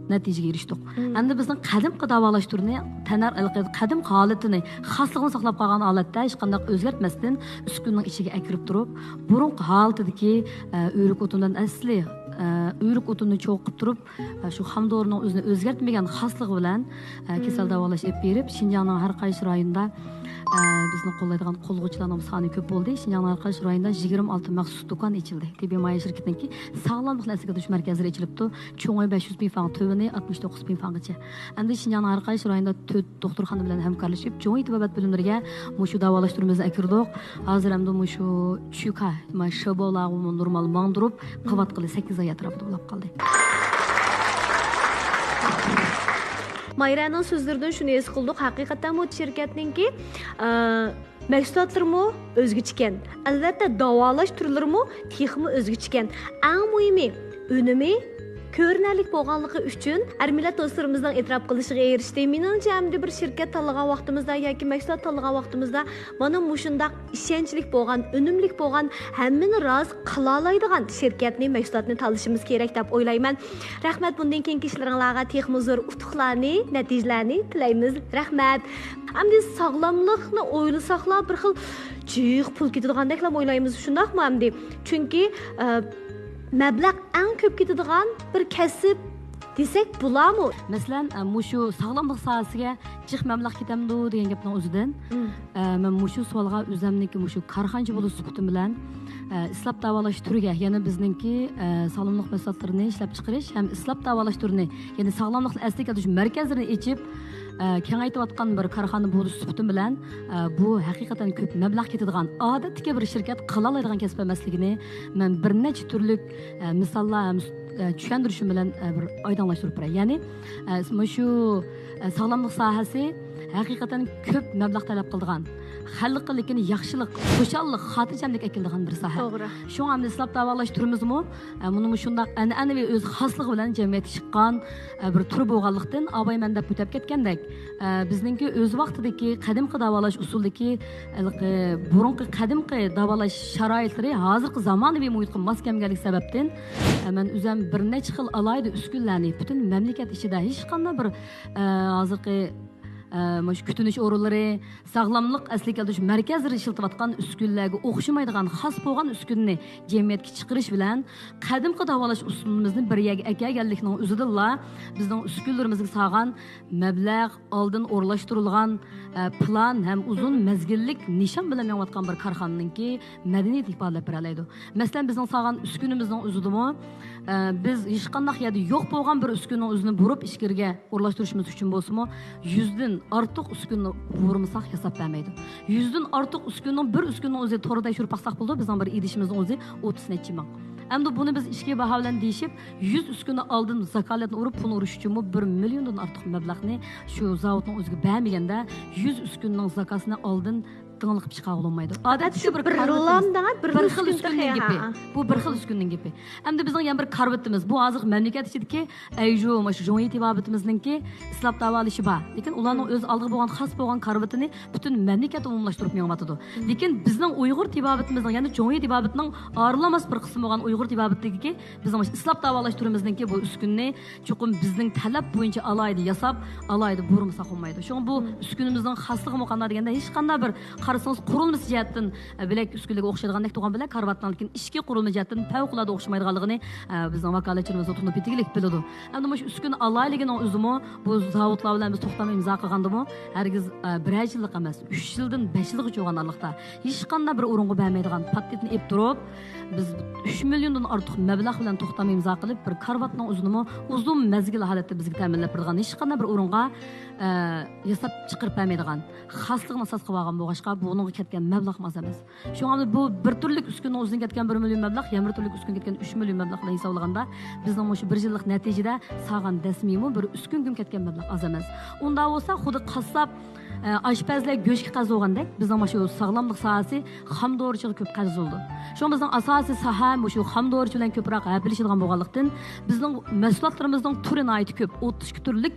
نەتىجىگە ئېرىشتۇق. مم. ئەمدى بىزنىڭ قەدىمكى داۋالاش تۈرىنى تەننەر-، قەدىمكى ھالىتىنى، خاسلىقىنى ساقلاپ قالغان ھالەتتە ھېچقانداق ئۆزگەرتمەستىن ئۈسكۈنىنىڭ ئىچىگە ئەكىرىپ تۇرۇپ، بۇرۇنقى ھالىتىدىكى، ئە، ئۆرۈك ئوتۇندىن ئەسلى، ئە، ئۆرۈك ئوتۇننى چوقۇپ تۇرۇپ، ئە، شۇ خام دورىنىڭ ئۆزىنى ئۆزگەرتمىگەن خاسلىقى بىلەن، ئە، كېسەل مم. داۋالاش ئېلىپ بېرىپ، شىنجاڭنىڭ ھەر قايسى رايونىدا، ئە، بىزنىڭ قوللايدىغان قوللىغۇچىلارنىڭ سانى كۆپ بولدى. شىنجاڭنىڭ ھەر قايسى رايونىدا يىگىرمە ئالتە مەخسۇس دۇكان ئېچىلدى. تېببىي مايا شىركىتىنىڭكى ساغلاملىقنى ئەسلىگە كەلتۈرۈش مەركەزلىرى ئېچىلىپتۇ. چوڭى بەش يۈز پىڭفاڭ، تۆۋىنى ئاتمىش توققۇز پىڭفاڭغىچە. ئەمدى شىنجاڭنىڭ ھەر قايسى رايونىدا تۆت دوختۇرخانا بىلەن ھەمكارلىشىپ، چوڭ تېبابەت بۆلۈملىرىگە مۇشۇ داۋالاش تۈرىمىزنى ئەكىردۇق. ھازىر ئەمدى مۇشۇ چۈكا، ما، شىبولارغىمۇ نورمال ماڭدۇرۇپ، قىلىۋاتقىلى سەككىز ئاي ئەتراپىدا بولۇپ قالدى. مايرانىڭ سۆزلىرىدىن شۇنى ھېس قىلدۇق، ھەقىقەتەنمۇ شىركەتنىڭكى، ئە، مەھسۇلاتلىرىمۇ ئۆزگىچىكەن. ئەلۋەتتە، داۋالاش تۈرلىرىمۇ تېخىمۇ ئۆزگىچىكەن. ئەڭ مۇھىمى، ئۈنۈمى كۆرۈنەرلىك بولغانلىقى ئۈچۈن، ھەر مىللەت دوستلىرىمىزنىڭ ئېتىراپ قىلىشىغا ئېرىشتى. مېنىڭچە، ئەمدى بىر شىركەت تاللىغان ۋاقتىمىزدا ياكى مەھسۇلات تاللىغان ۋاقتىمىزدا، مانا مۇشۇنداق ئىشەنچلىك بولغان، ئۈنۈملۈك بولغان، ھەممىنى رازى قىلالايدىغان شىركەتنى، مەھسۇلاتنى تاللىشىمىز كېرەك دەپ ئويلايمەن. رەھمەت، بۇندىن كېيىنكى ئىشلىرىڭلارغا تېخىمۇ زور ئۇتۇقلارنى، نەتىجىلەرنى تىلەيمىز. رەھمەت. ئەمدى ساغلاملىقنى ئويلىساقلا، بىر خىل جىق پۇل كېتىدىغاندەكلا ئويلايمىز، شۇنداقمۇ ئەمدى؟ چۈنكى، ئە، مەبلەغ ئەڭ كۆپ كېتىدىغان بىر كەسىپ دېسەك بولامۇ؟ مەسىلەن، ئە، مۇشۇ ساغلاملىق ساھەسىگە جىق مەبلەغ كېتەمدۇ دېگەن گەپنىڭ ئۆزىدىن، مم. ئە، مەن مۇشۇ سوئالغا ئۆزەمنىڭكى مۇشۇ كارخانىچى بولۇش سۈپىتىم بىلەن، ئە، ئىسلاپ داۋالاش تۈرىگە، يەنى بىزنىڭكى، ئە، ساغلاملىق مەھسۇلاتلىرىنى ئىشلەپچىقىرىش ھەم ئىسلاپ داۋالاش تۈرىنى، يەنى ساغلاملىقنى ئەسلىگە كەلتۈرۈش مەركەزلىرىنى ئېچىپ، ئە، كېڭەيتىۋاتقان بىر كارخانا بولۇش سۈپىتىم بىلەن، ئە، بۇ ھەقىقەتەن كۆپ مەبلەغ كېتىدىغان، ئادەتتىكى بىر شىركەت قىلالايدىغان كەسىپ ئەمەسلىكىنى مەن بىر نەچچە تۈرلۈك، ئە، مىساللار ھەم، ئە، چۈشەندۈرۈشۈم بىلەن، ئە، بىر ئايدىڭلاشتۇرۇپ بېرەي. يەنى، ئە، مۇشۇ، ئە، ساغلاملىق ساھەسى ھەقىقەتەن كۆپ مەبلەغ تەلەپ قىلىدىغان، خەلققە لېكىن ياخشىلىق، خۇشاللىق، خاتىرجەملىك ئەكېلىدىغان بىر ساھە. توغرا. شۇڭا ئەمدى ئىسلاپ داۋالاش تۈرىمىزمۇ، ئە، مۇنىمۇ شۇنداق ئەنئەنىۋى ئۆز خاسلىقى بىلەن جەمئىيەتكە چىققان، ئە، بىر تۈر بولغانلىقتىن، ئاباي مەن دەپ ئۆتۈپ كەتكەندەك، ئە، بىزنىڭكى ئۆز ۋاقتىدىكى قەدىمكى داۋالاش ئۇسۇلىدىكى، ھېلىقى بۇرۇنقى قەدىمكى داۋالاش شارائىتلىرى ھازىرقى زامانىۋى مۇھىتقا ماس كەلمىگەنلىكى سەۋەبتىن، ئە، مەن ئۆزۈم بىر نەچچە خىل ئالاھىدە ئۈسكۈنىلەرنى پۈتۈن مەملىكەت ئىچىدە ھېچقانداق بىر، ئە، ھازىرقى، ئە، مۇشۇ كۈتۈنۈش ئورۇنلىرى، ساغلاملىق ئەسلىگە كەلتۈرۈش مەركەزلىرى ئىشلىتىۋاتقان ئۈسكۈنىلەرگە ئوخشىمايدىغان خاس بولغان ئۈسكۈنىنى جەمئىيەتكە چىقىرىش بىلەن، قەدىمكى داۋالاش ئۇسۇلىمىزنى بىر يەرگە ئەكەلگەنلىكنىڭ ئۆزىدىنلا بىزنىڭ ئۈسكۈنىلىرىمىزگە سالغان مەبلەغ، ئالدىن ئورۇنلاشتۇرۇلغان، ئە، پىلان ھەم ئۇزۇن مەزگىللىك نىشان بىلەن مېڭىۋاتقان بىر كارخانىنىڭكى مەدەنىيىتى ئىپادىلەپ بېرەلەيدۇ. مەسىلەن، بىزنىڭ سالغان ئۈسكۈنىمىزنىڭ ئۆزىدىمۇ، ئە، بىز ھېچقانداق يەردە يوق بولغان بىر ئۈسكۈنىنىڭ ئۆزىنى بۇرۇپ ئىچكىرىگە ئورۇنلاشتۇرۇشىمىز ئۈچۈن بولسىمۇ، يۈزدىن ئارتۇق ئۈسكۈنىنى بۇرمىساق ھېساب بەرمەيدۇ. يۈزدىن ئارتۇق ئۈسكۈنىنىڭ، بىر ئۈسكۈنىنىڭ ئۆزى توردا تەكشۈرۈپ باقساق بولىدۇ، بىزنىڭ بىر ئىدىشىمىزنىڭ ئۆزى ئوتتۇز نەچچە مىڭ. ئەمدى بۇنى بىز ئىچكى باھا بىلەن دېيىشىپ، يۈز ئۈسكۈنە ئالدىن زاكالەتنى ئۇرۇپ، پۇلنى ئۇرۇش ئۈچۈنمۇ بىر مىليوندىن ئارتۇق مەبلەغنى شۇ زاۋۇتنىڭ ئۆزىگە بەرمىگەندە، يۈز ئۈسكۈنىنىڭ زاكاسىنى ئالدىن دىڭلىقىپ چىقارغىلى بولمايدۇ. ئادەتتىكى بىر بىرلام كارىۋىتىمىز، دەڭە، بىر بىرلا خىل ئۈسكۈن ئۈسكۈندىن تېخى، گېپى. ھە. بۇ بىر خىل ئۈسكۈندىن گېپى. ئەمدى بىزنىڭ يەنە بىر كارىۋىتىمىز. بۇ ھازىر مەملىكەت ئىچىدىكى ئەيجۇ، مۇشۇ ژۇڭيى تېبابىتىمىزنىڭكى ئىسلاپ داۋالىشى بار. لېكىن ئۇلارنىڭ مم. ئۆز ئالدىغا بولغان خاس بولغان كارىۋىتىنى پۈتۈن مەملىكەت ئومۇملاشتۇرۇپ مېڭىۋاتىدۇ. مم. لېكىن بىزنىڭ ئۇيغۇر تېبابىتىمىزنىڭ، يەنى ژۇڭيى تېبابىتىنىڭ ئايرىلماس بىر قىسمى بولغان ئۇيغۇر تېبابىتىدىكى بىزنىڭ مۇشۇ ئىسلاپ داۋالاش تۈرىمىزنىڭكى بۇ ئۈسكۈنىنى چوقۇم بىزنىڭ تەلەپ بويىچە ئالاھىدە ياساپ، ئالاھىدە بۇرمىساق بولمايدۇ. شۇڭا بۇ مم. ئۈسكۈنىمىزنىڭ خاسلىقىمۇ قانداق دېگەندە، ھېچقانداق بىر، قارىسىڭىز، قۇرۇلمىسى جەھەتتىن، ئە، بىلەك ئۈسكۈنلىرىگە ئوخشايدىغاندەك تۇرغان بىلەك كارىۋاتنىڭ، لېكىن ئىچكى قۇرۇلما جەھەتتىن پەۋقۇلئاددە ئوخشىمايدىغانلىقىنى، ئە، بىزنىڭ ۋاكالەتچىلىرىمىز تونۇپ يېتىگلىك بىلىدۇ. ئەمدى مۇشۇ ئۈسكۈنە ئالاھىدىلىكىنىڭ ئۆزىمۇ بۇ زاۋۇتلار بىلەن بىز توختام ئىمزا قىلغاندىمۇ، ھەرگىز، ئە، بىرەر يىللىق ئەمەس، ئۈچ يىلدىن بەش يىلغىچە بولغان ئارىلىقتا ھېچقانداق بىر ئورۇنغا بەرمەيدىغان پاتېنتنى ئېلىپ تۇرۇپ، بىز ئۈچ مىليوندىن ئارتۇق مەبلەغ بىلەن توختام ئىمزا قىلىپ، بىر كارىۋاتنىڭ ئۆزىنىمۇ ئۇزۇن مەزگىل ھالەتتە بىزگە تەمىنلەپ بېرىدىغان، ھېچقانداق بىر ئورۇنغا، ئە، ياساپ چىقىرىپ بەرمەيدىغان، خاسلىقىنى ئاساس قىلىۋالغان بولغاچقا، بۇنىڭغا كەتكەن مەبلەغمۇ ئاز ئەمەس. شۇڭا بۇ بىر تۈرلۈك ئۈسكۈنىنىڭ ئۆزىگە كەتكەن بىر مىليون مەبلەغ، يەنە بىر تۈرلۈك ئۈسكۈنگە كەتكەن ئۈچ مىليون مەبلەغ بىلەن ھېسابلىغاندا، بىزنىڭ مۇشۇ بىر يىللىق نەتىجىدە سالغان دەسمىيىمۇ بىر ئۈسكۈنگىمۇ كەتكەن مەبلەغ ئاز ئەمەس. ئۇنداق بولسا، خۇددى قاسساپ، ئە، ئاشپەزلەر گۆشكە قەرز بولغاندەك، بىزنىڭ مۇشۇ ساغلاملىق ساھەسى خام دورىچىغا كۆپ قەرز بولىدۇ. شۇڭا بىزنىڭ ئاساسىي ساھە مۇشۇ خام دورىچە بىلەن كۆپرەك ھەپىلىشىدىغان بولغانلىقتىن، بىزنىڭ مەھسۇلاتلىرىمىزنىڭ تۈرى ناھايىتى كۆپ، ئوتتۇز ئىككى تۈرلۈك،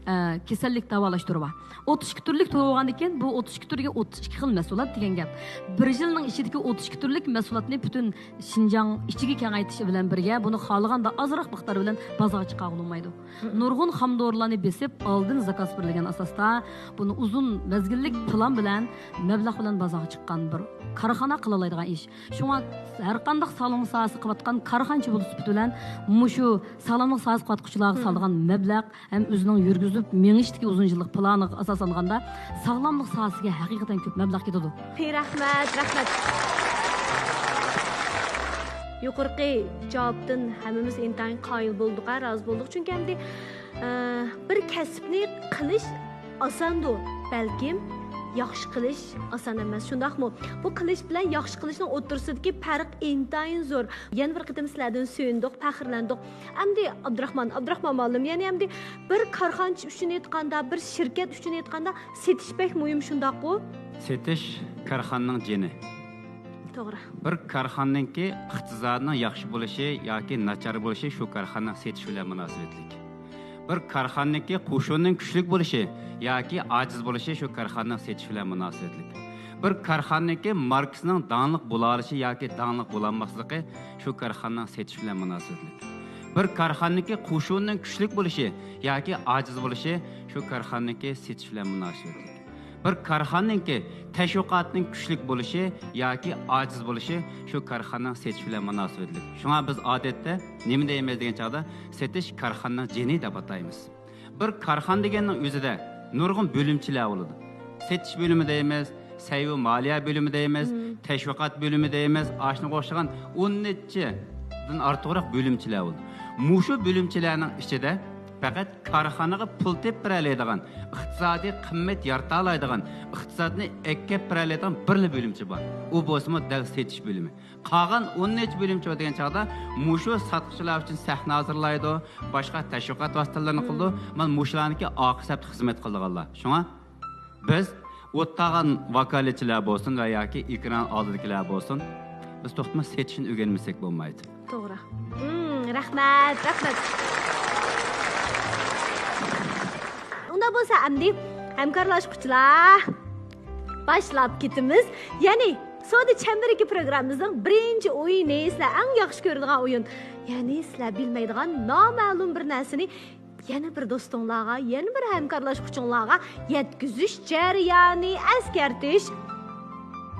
ئە، كېسەللىك داۋالاش تۈرى بار. ئوتتۇز ئىككى تۈرلۈك تۈر بولغاندىن كېيىن، بۇ ئوتتۇز ئىككى تۈرگە ئوتتۇز ئىككى خىل مەھسۇلات دېگەن گەپ. بىر يىلنىڭ ئىچىدىكى ئوتتۇز ئىككى تۈرلۈك مەھسۇلاتنى پۈتۈن شىنجاڭ ئىچىگە كېڭەيتىش بىلەن بىرگە، بۇنى خالىغاندا ئازراق مىقدار بىلەن بازارغا چىقارغىلى بولمايدۇ. مم. نۇرغۇن خام دورىلارنى بېسىپ، ئالدىن زاكاز بېرىلگەن ئاساستا، بۇنى ئۇزۇن مەزگىللىك پىلان بىلەن، مەبلەغ بىلەن بازارغا چىققان بىر كارخانا قىلالايدىغان ئىش. شۇڭا ھەر قانداق ساغلام ساھەسى قىلىۋاتقان كارخانىچى بولۇش سۈپىتى بىلەن، مۇشۇ ساغلاملىق ساھەسى قىلىۋاتقۇچىلارغا مم. سالىدىغان مەبلەغ ھەم ئۆزىنىڭ يۈرگۈزۈپ مېڭىشتىكى ئۇزۇن يىللىق پىلانىغا ئاساسلانغاندا، ساغلاملىق ساھەسىگە ھەقىقەتەن كۆپ مەبلەغ كېتىدۇ. رەھمەت، رەھمەت. يۇقىرىقى جاۋابتىن ھەممىمىز ئىنتايىن قايىل بولدۇق، ھە، رازى بولدۇق. چۈنكى ئەمدى، ئە، بىر كەسىپنى قىلىش ئاساندۇ، بەلكىم ياخشى قىلىش ئاسان ئەمەس، شۇنداقمۇ؟ بۇ قىلىش بىلەن ياخشى قىلىشنىڭ ئوتتۇرىسىدىكى پەرق ئىنتايىن زور. يەنە بىر قېتىم سىلەردىن سۆيۈندۇق، پەخىرلەندۇق. ئەمدى ئابدۇراخمان، ئابدۇراخمان مۇئەللىم، يەنى ئەمدى بىر كارخانىچى ئۈچۈن ئېيتقاندا، بىر شىركەت ئۈچۈن ئېيتقاندا، سېتىش بەك مۇھىم، شۇنداققۇ؟ سېتىش كارخانىنىڭ جېنى. توغرا. بىر كارخانىنىڭكى ئىقتىسادىنىڭ ياخشى بولۇشى ياكى ناچار بولۇشى شۇ كارخانىنىڭ سېتىشى بىلەن مۇناسىۋەتلىك. بىر كارخانىنىڭكى قوشۇنىنىڭ كۈچلۈك بولۇشى ياكى ئاجىز بولۇشى شۇ كارخانىنىڭ سېتىشى بىلەن مۇناسىۋەتلىك. بىر كارخانىنىڭكى ماركىسىنىڭ داڭلىق بولالىشى ياكى داڭلىق بولالماسلىقى شۇ كارخانىنىڭ سېتىشى بىلەن مۇناسىۋەتلىك. بىر كارخانىنىڭكى قوشۇنىنىڭ كۈچلۈك بولۇشى ياكى ئاجىز بولۇشى شۇ كارخانىنىڭكى سېتىشى بىلەن مۇناسىۋەتلىك. بىر كارخانىنىڭكى تەشۋىقاتىنىڭ كۈچلۈك بولۇشى ياكى ئاجىز بولۇشى شۇ كارخانىنىڭ سېتىشى بىلەن مۇناسىۋەتلىك. شۇڭا بىز ئادەتتە نېمە دەيمىز دېگەن چاغدا، سېتىش كارخانىنىڭ جېنى دەپ ئاتايمىز. بىر كارخانا دېگەننىڭ ئۆزىدە نۇرغۇن بۆلۈمچىلەر بولىدۇ. سېتىش بۆلۈمى دەيمىز، سەيۋۇ مالىيە بۆلۈمى دەيمىز، مم. تەشۋىقات بۆلۈمى دەيمىز، ئاشۇنىڭغا ئوخشىغان ئون نەچچىدىن ئارتۇقراق بۆلۈمچىلەر بولىدۇ. مۇشۇ بۆلۈمچىلەرنىڭ ئىچىدە پەقەت كارخانىغا پۇل تېپىپ بېرەلەيدىغان، ئىقتىسادىي قىممەت يارىتالايدىغان، ئىقتىسادنى ئەكەپ بېرەلەيدىغان بىرلا بۆلۈمچە بار. ئۇ بولسىمۇ دەل سېتىش بۆلۈمى. قالغان ئون نەچچە بۆلۈمچە دېگەن چاغدا مۇشۇ ساتقۇچىلار ئۈچۈن سەھنە ھازىرلايدۇ، باشقا تەشۋىقات ۋاسىتىلىرىنى قىلىدۇ. مم. مانا مۇشۇلارنىڭكى ئارقا سەپتە خىزمەت قىلىدىغانلار. شۇڭا بىز ئوتتاغان ۋاكالەتچىلەر بولسۇن ۋە ياكى ئېكران ئالدىدىكىلەر بولسۇن، بىز توختىماي سېتىشنى ئۆگەنمىسەك بولمايدۇ. توغرا. مم، رەھمەت، رەھمەت. ئۇنداق بولسا ئەمدى ھەمكارلاشقۇچىلار، باشلاپ كېتىمىز. يەنى سودا چەمبىرىكى پروگراممىمىزنىڭ بىرىنچى ئويۇنى، سىلەر ئەڭ ياخشى كۆرىدىغان ئويۇن. يەنى سىلەر بىلمەيدىغان نامەلۇم بىر نەرسىنى يەنە بىر دوستۇڭلارغا، يەنە بىر ھەمكارلاشقۇچۇڭلارغا يەتكۈزۈش جەريانى، ئەسكەرتىش.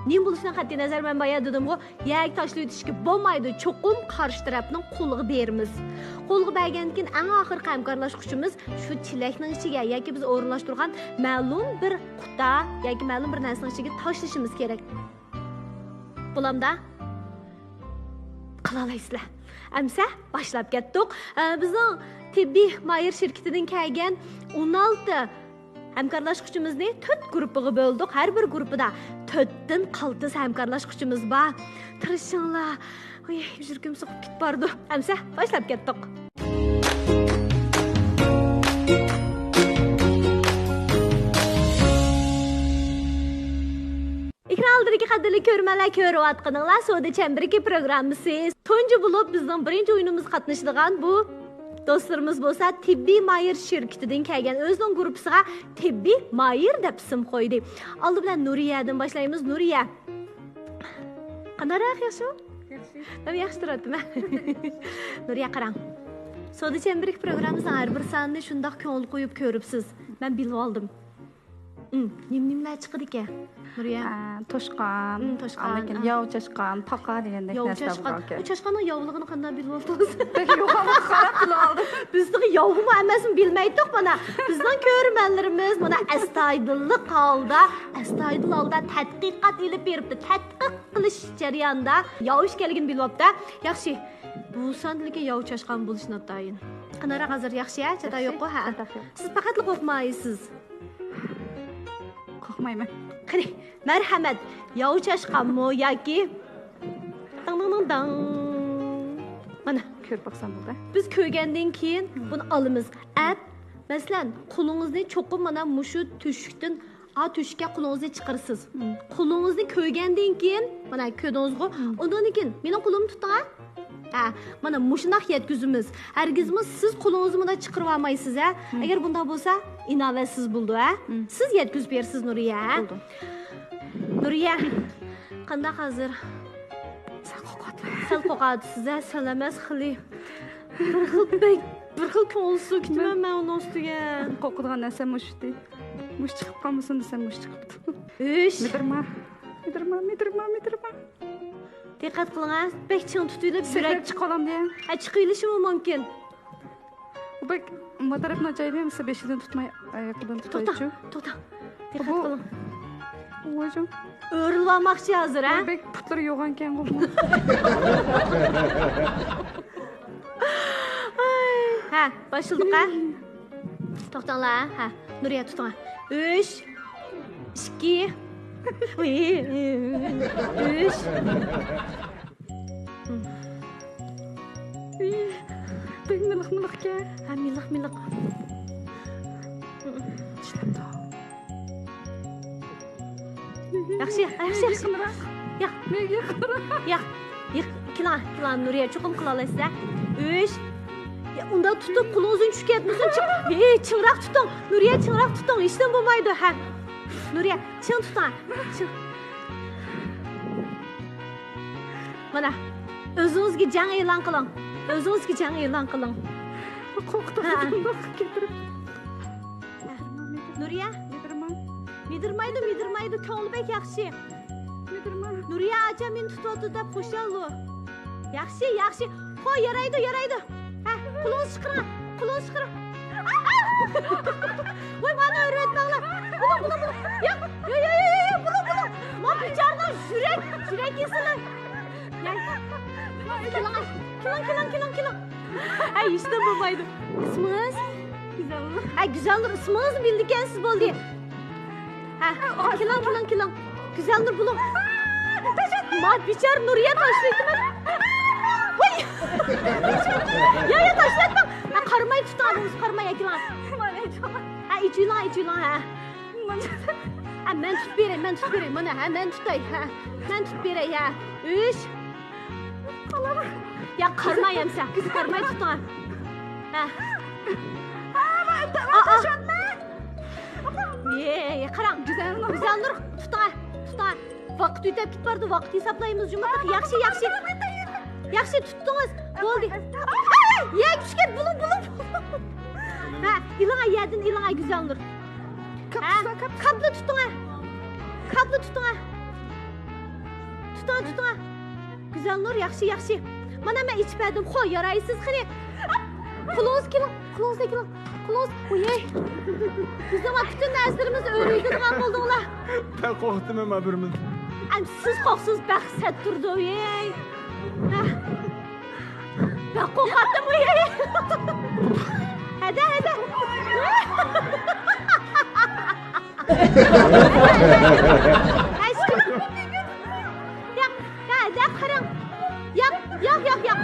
نېمە بولۇشىدىن قەتئىينەزەر، مەن بايا دېدىمغۇ، يەرگە تاشلىۋېتىشكە بولمايدۇ، چوقۇم قارشى تەرەپنىڭ قولىغا بېرىمىز. قولغا بەرگەندىن كېيىن ئەڭ ئاخىرقى ھەمكارلاشقۇچىمىز شۇ چېلەكنىڭ ئىچىگە ياكى بىز ئورۇنلاشتۇرغان مەلۇم بىر قۇتا ياكى مەلۇم بىر نەرسىنىڭ ئىچىگە تاشلىشىمىز كېرەك. بولامدا؟ قىلالايسىلەر. ئەمسە باشلاپ كەتتۇق. ئە، بىزنىڭ تېببىي ماھىر شىركىتىدىن كەلگەن ئون ئالتە ھەمكارلاشقۇچىمىزنى تۆت گۇرۇپپىغا بۆلدۇق. ھەر بىر گۇرۇپپىدا تۆتتىن قالتىس ھەمكارلاشقۇچىمىز بار. تىرىشىڭلار. ئۇي، يۈرىكىم سوقۇپ كېتىپ بارىدۇ. ئەمسە باشلاپ كەتتۇق. كۆرۈرمەنلەر، كۆرۈۋاتقىنىڭلار سودا چەمبىرىكى پروگراممىسى. تۇنجى بولۇپ بىزنىڭ بىرىنچى ئويۇنىمىزغا قاتنىشىدىغان بۇ دوستلىرىمىز بولسا تېببىي مايىر شىركىتىدىن كەلگەن، ئۆزىنىڭ گۇرۇپپىسىغا تېببىي مايىر دەپ ئىسىم قويدى. ئالدى بىلەن نۇرىيەدىن باشلايمىز. نۇرىيە، قانداقراق، ياخشىمۇ؟ ياخشى. مەن ياخشى تۇراتتىم. نۇرىيە، قاراڭ. سودا چەمبىرىكى پروگراممىسىنىڭ ھەر بىر سانىنى شۇنداق كۆڭۈل قويۇپ كۆرۈپسىز. مەن بىلىۋالدىم. ئىم، نېمە-نېمىلەر چىقىدىكەن، نۇرىيە؟ ئە، توشقان، ئىم، توشقان، ئاندىن كېيىن ئا. ياۋ چاشقان، پاقا دېگەندەك ياۋ نەرسىلەر چاشقان. بار ئىكەن. ئۇ چاشقاننىڭ ياۋلىقىنى قانداق بىلىۋالدىڭىز؟ بەك يوغانلىققا قاراپ بىلىۋالدىم. بىز تېخى ياۋمۇ ئەمەسمۇ بىلمەيتتۇق مانا. بىزنىڭ كۆرۈرمەنلىرىمىز مانا ئەستايىدىللىق ھالدا، ئەستايىدىل ھالدا تەتقىقات ئېلىپ بېرىپتۇ. تەتقىق قىلىش جەريانىدا ياۋ ئىكەنلىكىنى بىلىۋاپتۇ. ياخشى. بۇ ساندا لېكىن ياۋ چاشقان بولۇشى ناتايىن. قېنىراق ھازىر ياخشى ھە؟ چاتاق ياخشى، يوققۇ ھە؟ چاتاق يوق. سىز پەقەتلا قورقمايسىز. قورقمايمەن. قېنى، مەرھەمەت، ياۋ چاشقانمۇ ياكى داڭ داڭ داڭ داڭ. مانا. كۆرۈپ باقسام بولدى. بىز كۆرگەندىن كېيىن بۇنى ئالىمىز. ئەپ، مەسىلەن، قولىڭىزنى چوقۇم مانا مۇشۇ تۆشۈكتىن، ئا، تۆشۈككە قولىڭىزنى چىقىرىسىز. مم. قولىڭىزنى كۆرگەندىن كېيىن، مانا كۆردىڭىزغۇ، مم. ئۇندىن كېيىن مېنىڭ قولۇمنى تۇتۇڭ ھە. ھە، مانا مۇشۇنداق يەتكۈزىمىز. ھەرگىزمۇ سىز قولىڭىزنى مۇنداق چىقىرىۋالمايسىز ھە. مم. ئەگەر بۇنداق بولسا، ئىناۋەتسىز بولىدۇ ھە. مم. سىز يەتكۈزۈپ بېرىسىز نۇرىيە ھە. بولدى. نۇرىيە، قانداق ھازىر؟ سەل قورقۇۋاتىمەن. سەل قورقۇۋاتىسىز ھە، سەل ئەمەس خېلى. بىر خىل بەك، بىر خىل كۆڭۈلسىز كېتىمەن مەن ئۇنىڭ ئۈستىگە. قورقىدىغان نەرسەم مۇشۇ ئىدى. مۇشۇ چىقىپ قالمىسۇن دېسەم، مۇشۇ چىقىپتۇ. ھۈش. مىدىرما، مىدىرما، مىدىرما، مىدىرما. دىققەت قىلىڭ ھە، بەك چىڭ تۇتۇۋېلىپ يۈرەك. سەكرەپ چىقىۋالامدۇ يا؟ ھە، چىقىۋېلىشىمۇ مۇمكىن. بۇ بەك ماتاراپنى ئاچايلى، مىسا بېشىدىن تۇتماي، ئايىقىدىن توختاڭ، تۇتايچۇ. توختاڭ. دىققەت قىلىڭ. ئۆرۈلۈپ ئالماقچى ھازىر ھە. بەك پۇتلىرى يوغانكەنغۇ. ھە، باشلىدۇق ھە. توختاڭلار ھە. نۇرىيە تۇتۇڭ ھە. ئۈچ، ئىككى، ئۈچ. بەك مىلىق مىلىقكەن. ھە، مىلىق مىلىق. چىشلەپتۇ. ياخشى، ياخشى، ياخشى. يېقىنراق. ياق. مەن يېقىنراق. ياق. يېق-، كېلىڭ، كېلىڭ، نۇرىيە، چوقۇم قىلالايسىز ھە. ئۈچ. يا، ئۇنداق تۇتۇپ قولىڭىزدىن چۈشۈپ كەتمىسۇن. چىڭ-، ھېي، چىڭراق تۇتۇڭ. نۇرىيە، چىڭراق تۇتۇڭ. ھېچنېمە بولمايدۇ ھە. نۇرىيە، چىڭ تۇتۇڭ. چىڭ. مانا، ئۆزىڭىزگە جەڭ ئېلان قىلىڭ. ئۆزىڭىزگە جەڭ ئېلان قىلىڭ. قورقۇتۇپ ھە. نۇرىيە؟ مىدىرما. مىدىرمايدۇ، مىدىرمايدۇ. كۆڭلى بەك ياخشى. مىدىرما. نۇرىيە ئاچا مېنى تۇتۇۋاتىدۇ دەپ خۇشال ئۇ. ياخشى، ياخشى. خو، يارايدۇ، يارايدۇ. ھە، قولىڭىزنى چىقىرىڭ. قولىڭىزنى چىقىرىڭ. ۋاي، مانا ئۆرۈۋەتمەڭلار. بۇلۇڭ، بۇلۇڭ، بۇلۇڭ. ياق، ياق، ياق، ياق، ياق، بۇلۇڭ، بۇلۇڭ. ما بىچارىنىڭ يۈرەك، يۈرەك كېسىلى. ياق. كېلىڭ، كېلىڭ، كېلىڭ، كېلىڭ. ھە، ھېچنېمە بولمايدۇ. ئىسمىڭىز؟ گۈزەلنۇر. ھە، گۈزەلنۇر، ئىسمىڭىزنى بىلىدىكەنسىز، بولدى. ھە، كېلىڭ، كېلىڭ، كېلىڭ. گۈزەلنۇر، بۇلۇڭ. ما، بىچارە نۇرىيە تاشلايتتىمەن. ۋاي! يا، يا، تاشلاتماڭ. ھە، قارىماي تۇتۇڭ، ئاغزىڭىزنى قارىماي، ھە، كېلىڭ. ھە، ئېچىۋېلىڭ، ئېچىۋېلىڭ، ھە. ھە، مەن تۇتۇپ بېرەي، مەن تۇتۇپ بېرەي. مانا، ھە، مەن تۇتاي، ھە. مەن تۇتۇپ بېرەي، ھە. ئۈچ. يا، قارىماي ئەمسە. قارىماي تۇتۇڭ، ھە. ھە. ئا، ئا. يې، يې، قاراڭ. گۈزەلنۇر. گۈزەلنۇر، تۇتۇڭ، ھە. تۇتۇڭ، ھە. ۋاقىت ئۆتۈپ كېتىپ بارىدۇ، ۋاقىت ھېسابلايمىز جۇمۇ. ياخشى، ياخشى. ياخشى، تۇتتۇڭىز. بولدى. يەرگە چۈشكەن، بۇلۇڭ، بۇلۇڭ. ھە، ئېلىڭ، ھە، يەردىن ئېلىڭ، ھە، گۈزەلنۇر. ھە، كاپلا تۇتۇڭ، ھە. كاپلا تۇتۇڭ، ھە. تۇتۇڭ، تۇتۇڭ، ھە. گۈزەلنۇر، ياخشى، ياخشى. مانا مەن ئېچىپ بەردىم. خو، يارايسىز، قېنى. قولىڭىز كېلىڭ، قولىڭىزنى كېلىڭ. قولىڭىز، ئۇيەي. بىزنىڭ پۈتۈن نەرسىلىرىمىزنى ئۆرۈيدىغان بولدۇڭلار. بەك قورقۇتتىم مەن بىرىمىز. ئەم، سىز قورقسىز، بەك سەت تۇرىدۇ، ئۇيەي. ھە. بەك قورقاتتىم، ئۇيەي. ھەدە، ھەدە. ھەشكە. ياق، ياق، ياق، قاراڭ. ياق، ياق، ياق، ياق.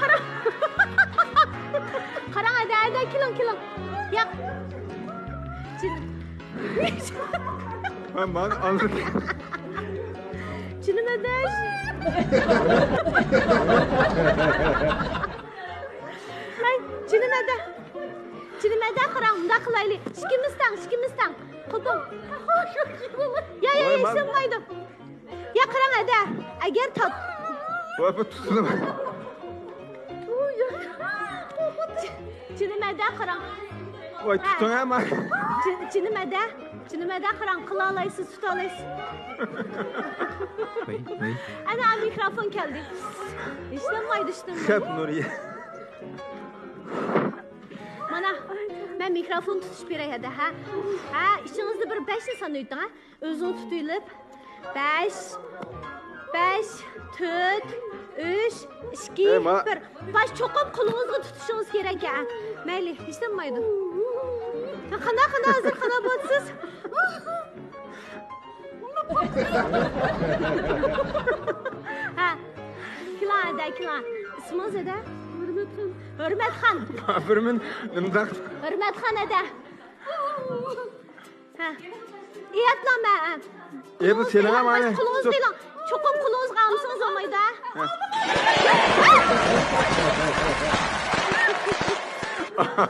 قاراڭ. قاراڭ، ھەدە، ھەدە، كېلىڭ، كېلىڭ. ياق. جىن. مەن، مەن ئاڭلىدىم. جېنىم ئەدە. ھەي، جېنىم ئەدە. جېنىم ئەدە، قاراڭ، مۇنداق قىلايلى. ئىككىمىز تەڭ، ئىككىمىز تەڭ. قوپۇڭ. يا، يا، يا، ھېچ بولمايدۇ. يا، قاراڭ، ئەدە. ئەگەر تات- ۋاي، بۇ تۇتۇلۇپ. جېنىم ئەدە، قاراڭ. ۋاي، ھە. تۇتۇڭ ھە، ما. جېن-، جېنىم ئەدە. جېنىم ئەدە، قاراڭ، قىلالايسىز، تۇتالايسىز. ۋاي، ۋاي. ئەنە، مىكروفون كەلدى. ئىشلەنمەيدۇ، ئىشلەنمەيدۇ. خەپ، نۇرىيە. مانا، مەن مىكروفون تۇتۇش بېرەي ھەدە، ھە؟ ھە، ئىچىڭىزدە بىر بەشنى سانايتىڭ، ھە؟ ئۆزىڭىز تۇتۇۋېلىپ. بەش، بەش، تۆت، ئۈچ، ئىككى، ئەي، ما- بىر. باش چوقۇم قولىڭىزغا تۇتۇشىڭىز كېرەك، ھە؟ مەيلى، ھېچنېمە بولمايدۇ. قانداق، قانداق، ھازىر قانداق بولىسىز؟ ھە. كېلىڭ، ھەدە، كېلىڭ. ئىسمىڭىز ھەدە؟ ھۆرمەتخان. ھۆرمەتخان. بىر مىن-، نېمىداق؟ ھۆرمەتخان ھەدە. ھە. ئېيتلام، ھە، ھە. ئېيتلا سېنىڭ ھەم، قولىڭىزنى ئېلىڭ. چوقۇم قولىڭىزغا ئالمىسىڭىز بولمايدۇ، ھە؟ ھە. ھە.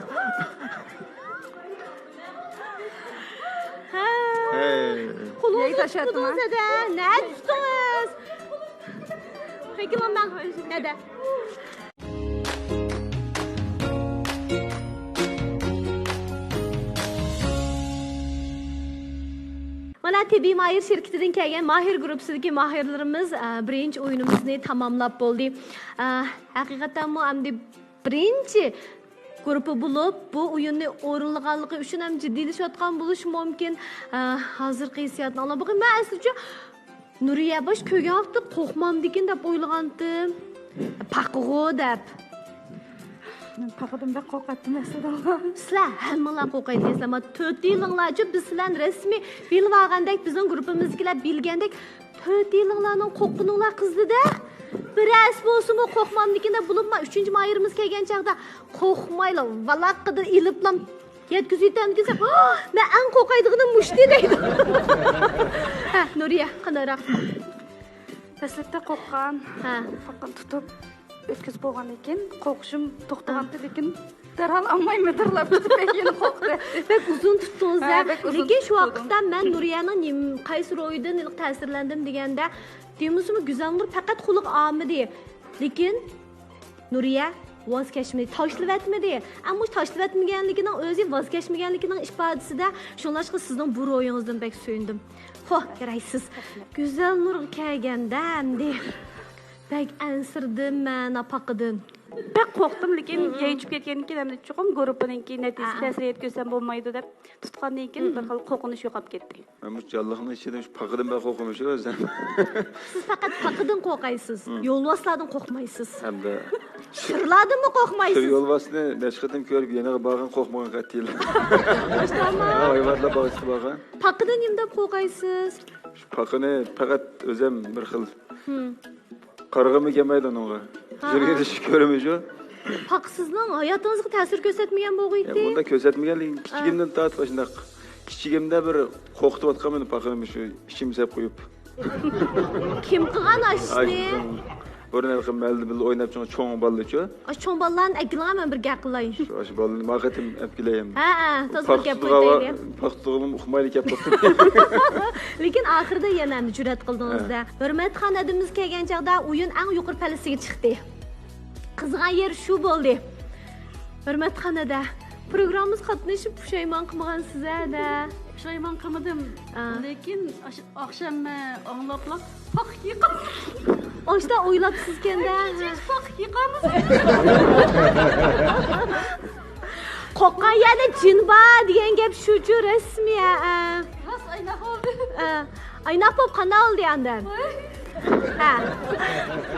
ھەي. قولىڭىزنى تۇتمىدىڭىز ھەدە. نەدە تۇتتىڭىز؟ پەكىلان مەن. نەدە؟ مانا، تېببىي ماھىر شىركىتىدىن كەلگەن ماھىر گۇرۇپپىسىدىكى ماھىرلىرىمىز، ئە، بىرىنچى ئويۇنىمىزنى تاماملاپ بولدى. ئە، ھەقىقەتەنمۇ ئەمدى بىرىنچى گۇرۇپپا بولۇپ، بۇ ئويۇننى ئورۇنلىغانلىقى ئۈچۈن ھەم جىددىيلىشىۋاتقان بولۇشى مۇمكىن. ئە، ھازىرقى ھېسسىياتنى ئاڭلاپ بېقىڭ. مەن ئەسلىچە نۇرىيە باش كۆرگەن ۋاقىتتا قورقمامدىكىن دەپ ئويلىغانتىم. پاقىغۇ دەپ. مەن پاقىدىن بەك قورقاتتىم ئەسلىدە. سىلەر ھەممىڭلار قورقايدىكەنسىلەر. مانا تۆتىيلىڭلارچۇ بىز سىلەرنى رەسمىي بىلىۋالغاندەك، بىزنىڭ گۇرۇپپىمىزدىكىلەر بىلگەندەك، تۆتىيلىڭلارنىڭ قورققىنىڭلار قىزدى-دە. بىرەرسى بولسىمۇ قورقمامدىكىن دەپ بولۇپمۇ ئۈچىنچى ماھىرىمىز كەلگەن چاغدا قورقمايلا، ۋالاققىدە ئېلىپلا يەتكۈزۈۋېتەمدىكىنسەن، مەن ئەڭ قورقايدىغىنىم مۇشتى دەيدۇ. ھە، نۇرىيە، قانداقراق؟ دەسلەپتە قورققان، ھە. پاقىنى تۇتۇپ ئۆتكۈزۈپ بولغاندىن كېيىن قورقۇشۇم توختىغانتى، ھە. لېكىن دەرھال ئالماي مىدىرلاپ تۇتۇپ يەنە قورقتى. بەك ئۇزۇن تۇتتىڭىز، ھە، ھە؟ بەك ئۇزۇن لېكىن شۇ تۇتتۇم. ۋاقىتتا مەن نۇرىيەنىڭ نېم-، قايسى روھىدىن تەسىرلەندىم دېگەندە، دېمىسىمۇ گۈزەلنۇر پەقەت قۇلىقى ئاڭمىدى. لېكىن نۇرىيە ۋاز كەچمىدى، تاشلىۋەتمىدى. ئەمما مۇشۇ تاشلىۋەتمىگەنلىكىنىڭ ئۆزى ۋاز كەچمىگەنلىكىنىڭ ئىپادىسىدە، شۇڭلاشقا سىزنىڭ بۇ روھىڭىزدىن بەك سۆيۈندۈم. خوھ، يارايسىز. گۈزەلنۇرغا كەلگەندە ئەمدى بەك ئەنسىرىدىم مەن پاقىدىن. بەك قورقتۇم، لېكىن يەي چۈشۈپ كەتكەندىن كېيىن ئەمدى چوقۇم گۇرۇپپىنىڭكى نەتىجىسى تەسىر يەتكۈزسەم بولمايدۇ دەپ تۇتقاندىن كېيىن بىر خىل قورقۇنچ يوقاپ كەتتى. مەن بۇ جانلىقنىڭ ئىچىدە شۇ پاقىدىن بەك قورقىمەن شۇ ئۆزۈم. سىز پەقەت پاقىدىن قورقايسىز. يولۋاسلاردىن قورقمايسىز. ھەمدە شىرلاردىنمۇ قورقمايسىز. شىر يولۋاسنى نەچچە قېتىم كۆرۈپ، يېنىغا بارغان، قورقمىغان قەتئىيلا. ھايۋانلار باغچىسىغا بارغان. پاقىدىن نېمە دەپ قورقايسىز؟ شۇ پاقىنى پەقەت ئۆزۈم بىر خىل قارىغۇممۇ كەلمەيدۇ ئۇنىڭغا. ھا، ھا. يۈرگىنى شۇ كۆرىمىز شۇ. پاقا سىزنىڭ ھاياتىڭىزغا تەسىر كۆرسەتمىگەن بولغىيتى. ياق، ئۇنداق كۆرسەتمىگەن، لېكىن كىچىكىمدىن تارتىپ ئاشۇنداق. كىچىكىمدە بىر قورقۇتۇۋاتقان مېنى پاقىنى شۇ ئىچىمگە سېلىپ قويۇپ. كىم قىلغان ئاشۇنى؟ بۇرۇن ھېلىقى مەھەللىدە بىللە ئويناپ چوڭ، چوڭ بالىلىچۇ. ئاشۇ چوڭ بالىلارنى ئەكېلىڭە، مەن بىر گەپ قىلاي. شۇ، ئاشۇ بالىنى ما قېتىم ئەپ كېلەي ئەمدى. ھە، ھە، تازا بىر گەپ قىلىپ كېتەيلى. پاقا تۇتىدىغانمۇ ئۇقمايلا كەپ قاپتۇ. لېكىن ئاخىرىدا يەنە ئەمدى جۈرئەت قىلدىڭىز-دە. ھۆرمەتخان ھەدىمىز كەلگەن چاغدا ئويۇن ئەڭ يۇقىرى پەللىسىگە چىقتى. قىزىغان يېرى شۇ بولدى. ھۆرمەتخان ھەدە، پروگراممىمىزغا قاتنىشىپ پۇشايمان قىلمىغانسىز ھەدە؟ پۇشايمان قىلمىدىم. ئا. لېكىن ئاش-، ئاخشام مەن ئاڭلاپلا پاقا كىيىپ قالدىم. ئاشتا ئويلاپسىزكەن-دە. ھېچ پاقا كىيىپ قالمىسىڭىز. قورققان يەردە جىن بار دېگەن گەپ شۇچۇ رەسمىي، ھە. راست ئايناق بولدى. ھە. ئايناق بولۇپ قانداق بولدى ئاندىن؟ ھە.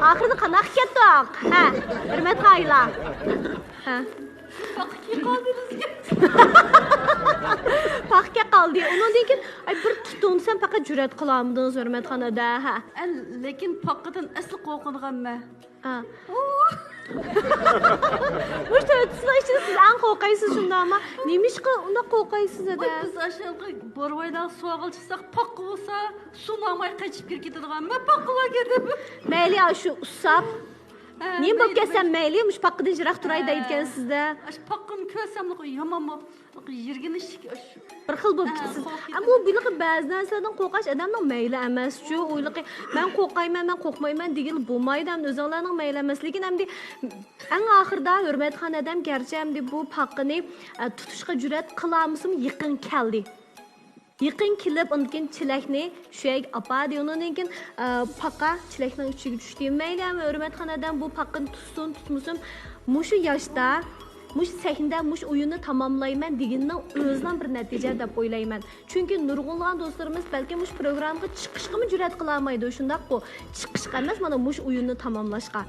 ئاخىرىدا قانداق كەتتۇق؟ ھە. ھۆرمەت قايىللار. ھە. پاقا كىيىپ قالدى بىزگە. پاقا كىيىپ قالدى. ئۇنىڭدىن كېيىن، ئاي، بىر تۇتۇڭ دېسەم، پەقەت جۈرئەت قىلالمىدىڭىز، ھۆرمەتخان ھەدە. ھە. ئەن، لېكىن پاقىدىن ئەسلى قورقىدىغان مەن. ھە. ئۇ. مۇشۇ تۆت ئىچىدە سىز ئەڭ قورقايسىز، شۇنداقمۇ؟ نېمىشقا ئۇنداق قورقايسىز، ۋاي، ئادەم؟ بىز ئاشۇ بورۋايلارغا سۇ ئالغىلى چىقساق، پاققا بولسا، سۇ ناماي قېچىپ كىرىپ كېتىدىغان. مەن پاققىلار كېتىپ. مەيلى، ئاشۇ ئۇسساپ. ھە، نېمە بولۇپ مەيلى، كەتسەم مەيلى، مۇشۇ پاققىدىن يىراق تۇراي دەيدىكەنسىز-دە. ئاشۇ پاققىنى كۆرسەملا يامان بولۇپ، يىرگىنىش، ئاشۇ. بىر خىل بولۇپ ھە، كېتىسىز. قورقۇپ ئەمما بۇ كېتىمەن. بۇيلىقى بەزى نەرسىلەردىن قورقاش ئادەمنىڭ مەيلى ئەمەسچۇ. ئۇيلىقى، مەن قورقمايمەن، مەن قورقمايمەن دېگىلى بولمايدۇ، ئەمدى ئۆزۈڭلارنىڭ مەيلى ئەمەس. لېكىن ئەمدى ئەڭ ئاخىرىدا ھۆرمەتخان ئادەم گەرچە ئەمدى بۇ پاققىنى، ئە، تۇتۇشقا جۈرئەت قىلالمىسىمۇ يېقىن كەلدى. يېقىن كېلىپ، ئۇندىن كېيىن چېلەكنى شۇ يەرگە ئاپاردى. ئۇنىڭدىن كېيىن، ئە، پاقا چېلەكنىڭ ئىچىگە چۈشتى. مەيلى، ئەمما ھۆرمەتخان ئادەم بۇ پاققىنى تۇتسۇن، تۇتمىسۇن، مۇشۇ ياشتا، مۇشۇ سەھنىدە، مۇشۇ ئويۇننى تاماملايمەن دېگىنىنىڭ ئۆزىنىڭ بىر نەتىجە دەپ ئويلايمەن. چۈنكى نۇرغۇنلىغان دوستلىرىمىز بەلكىم مۇشۇ پروگراممىغا چىقىشقىمۇ جۈرئەت قىلالمايدۇ، شۇنداققۇ؟ چىقىشقا ئەمەس، مانا مۇشۇ ئويۇننى تاماملاشقا.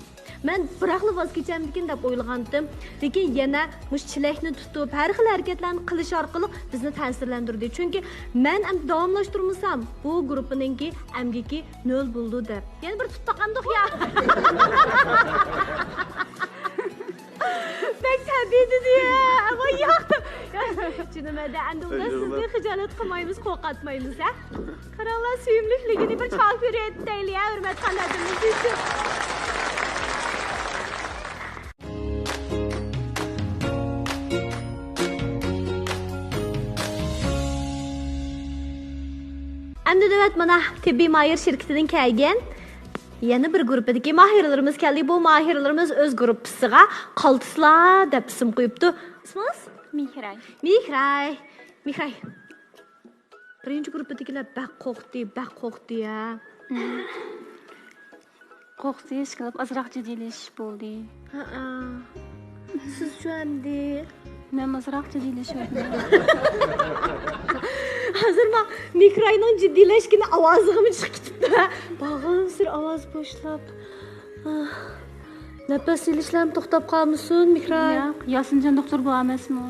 مەن بىراقلا ۋاز كېچەمدىكىن دەپ ئويلىغانتىم. لېكىن يەنە مۇشۇ چېلەكنى تۇتۇپ، ھەر خىل ھەرىكەتلەرنى قىلىش ئارقىلىق بىزنى تەسىرلەندۈردى. چۈنكى مەن ئەمدى داۋاملاشتۇرمىسام، بۇ گۇرۇپپىنىڭكى ئەمگىكى نۆل بولىدۇ دەپ. يەنە بىر تۇتۇپ باقامدۇق يا. بەك تەبىئىي دېدى يا. ۋاي ياق. جېنىم ھەدە، ئەمدى ئۇنداق سىزنى خىجالەت قىلمايمىز، قورقۇتمايمىز ھە. قاراڭلار، سۆيۈملۈكلىكىنى بىر چاقىرىپ ئېيتايلى ھە، ھۆرمەتخان ئادىمىز ئۈچۈن. ئەمدى نۆۋەت مانا تېببىي ماھىر شىركىتىدىن كەلگەن يەنە بىر گۇرۇپپىدىكى ماھىرلىرىمىز كەلدى. بۇ ماھىرلىرىمىز ئۆز گۇرۇپپىسىغا قالتىسلار دەپ ئىسىم قويۇپتۇ. ئىسمىڭىز؟ مېھراي. مېھراي. مېھراي. بىرىنچى گۇرۇپپىدىكىلەر بەك قورقتى، بەك قورقتى ھە. قورقتى، ئىشقىلىپ ئازراق جىددىيلىشىش بولدى. ھەئە. سىزچۇ ئەمدى؟ مەن ئازراق جىددىيلىشىۋاتىمەن. ھازىر ما مېھراينىڭ جىددىيلەشكىنى ئاۋازىغىمۇ چىقىپ كېتىپتۇ ھە. بارغانسېرى ئاۋاز بوشلاپ. ئاھ. نەپەس ئېلىشلارمۇ توختاپ قالمىسۇن، مېھراي. ياق، ياسىنجان دوختۇر بار ئەمەسمۇ؟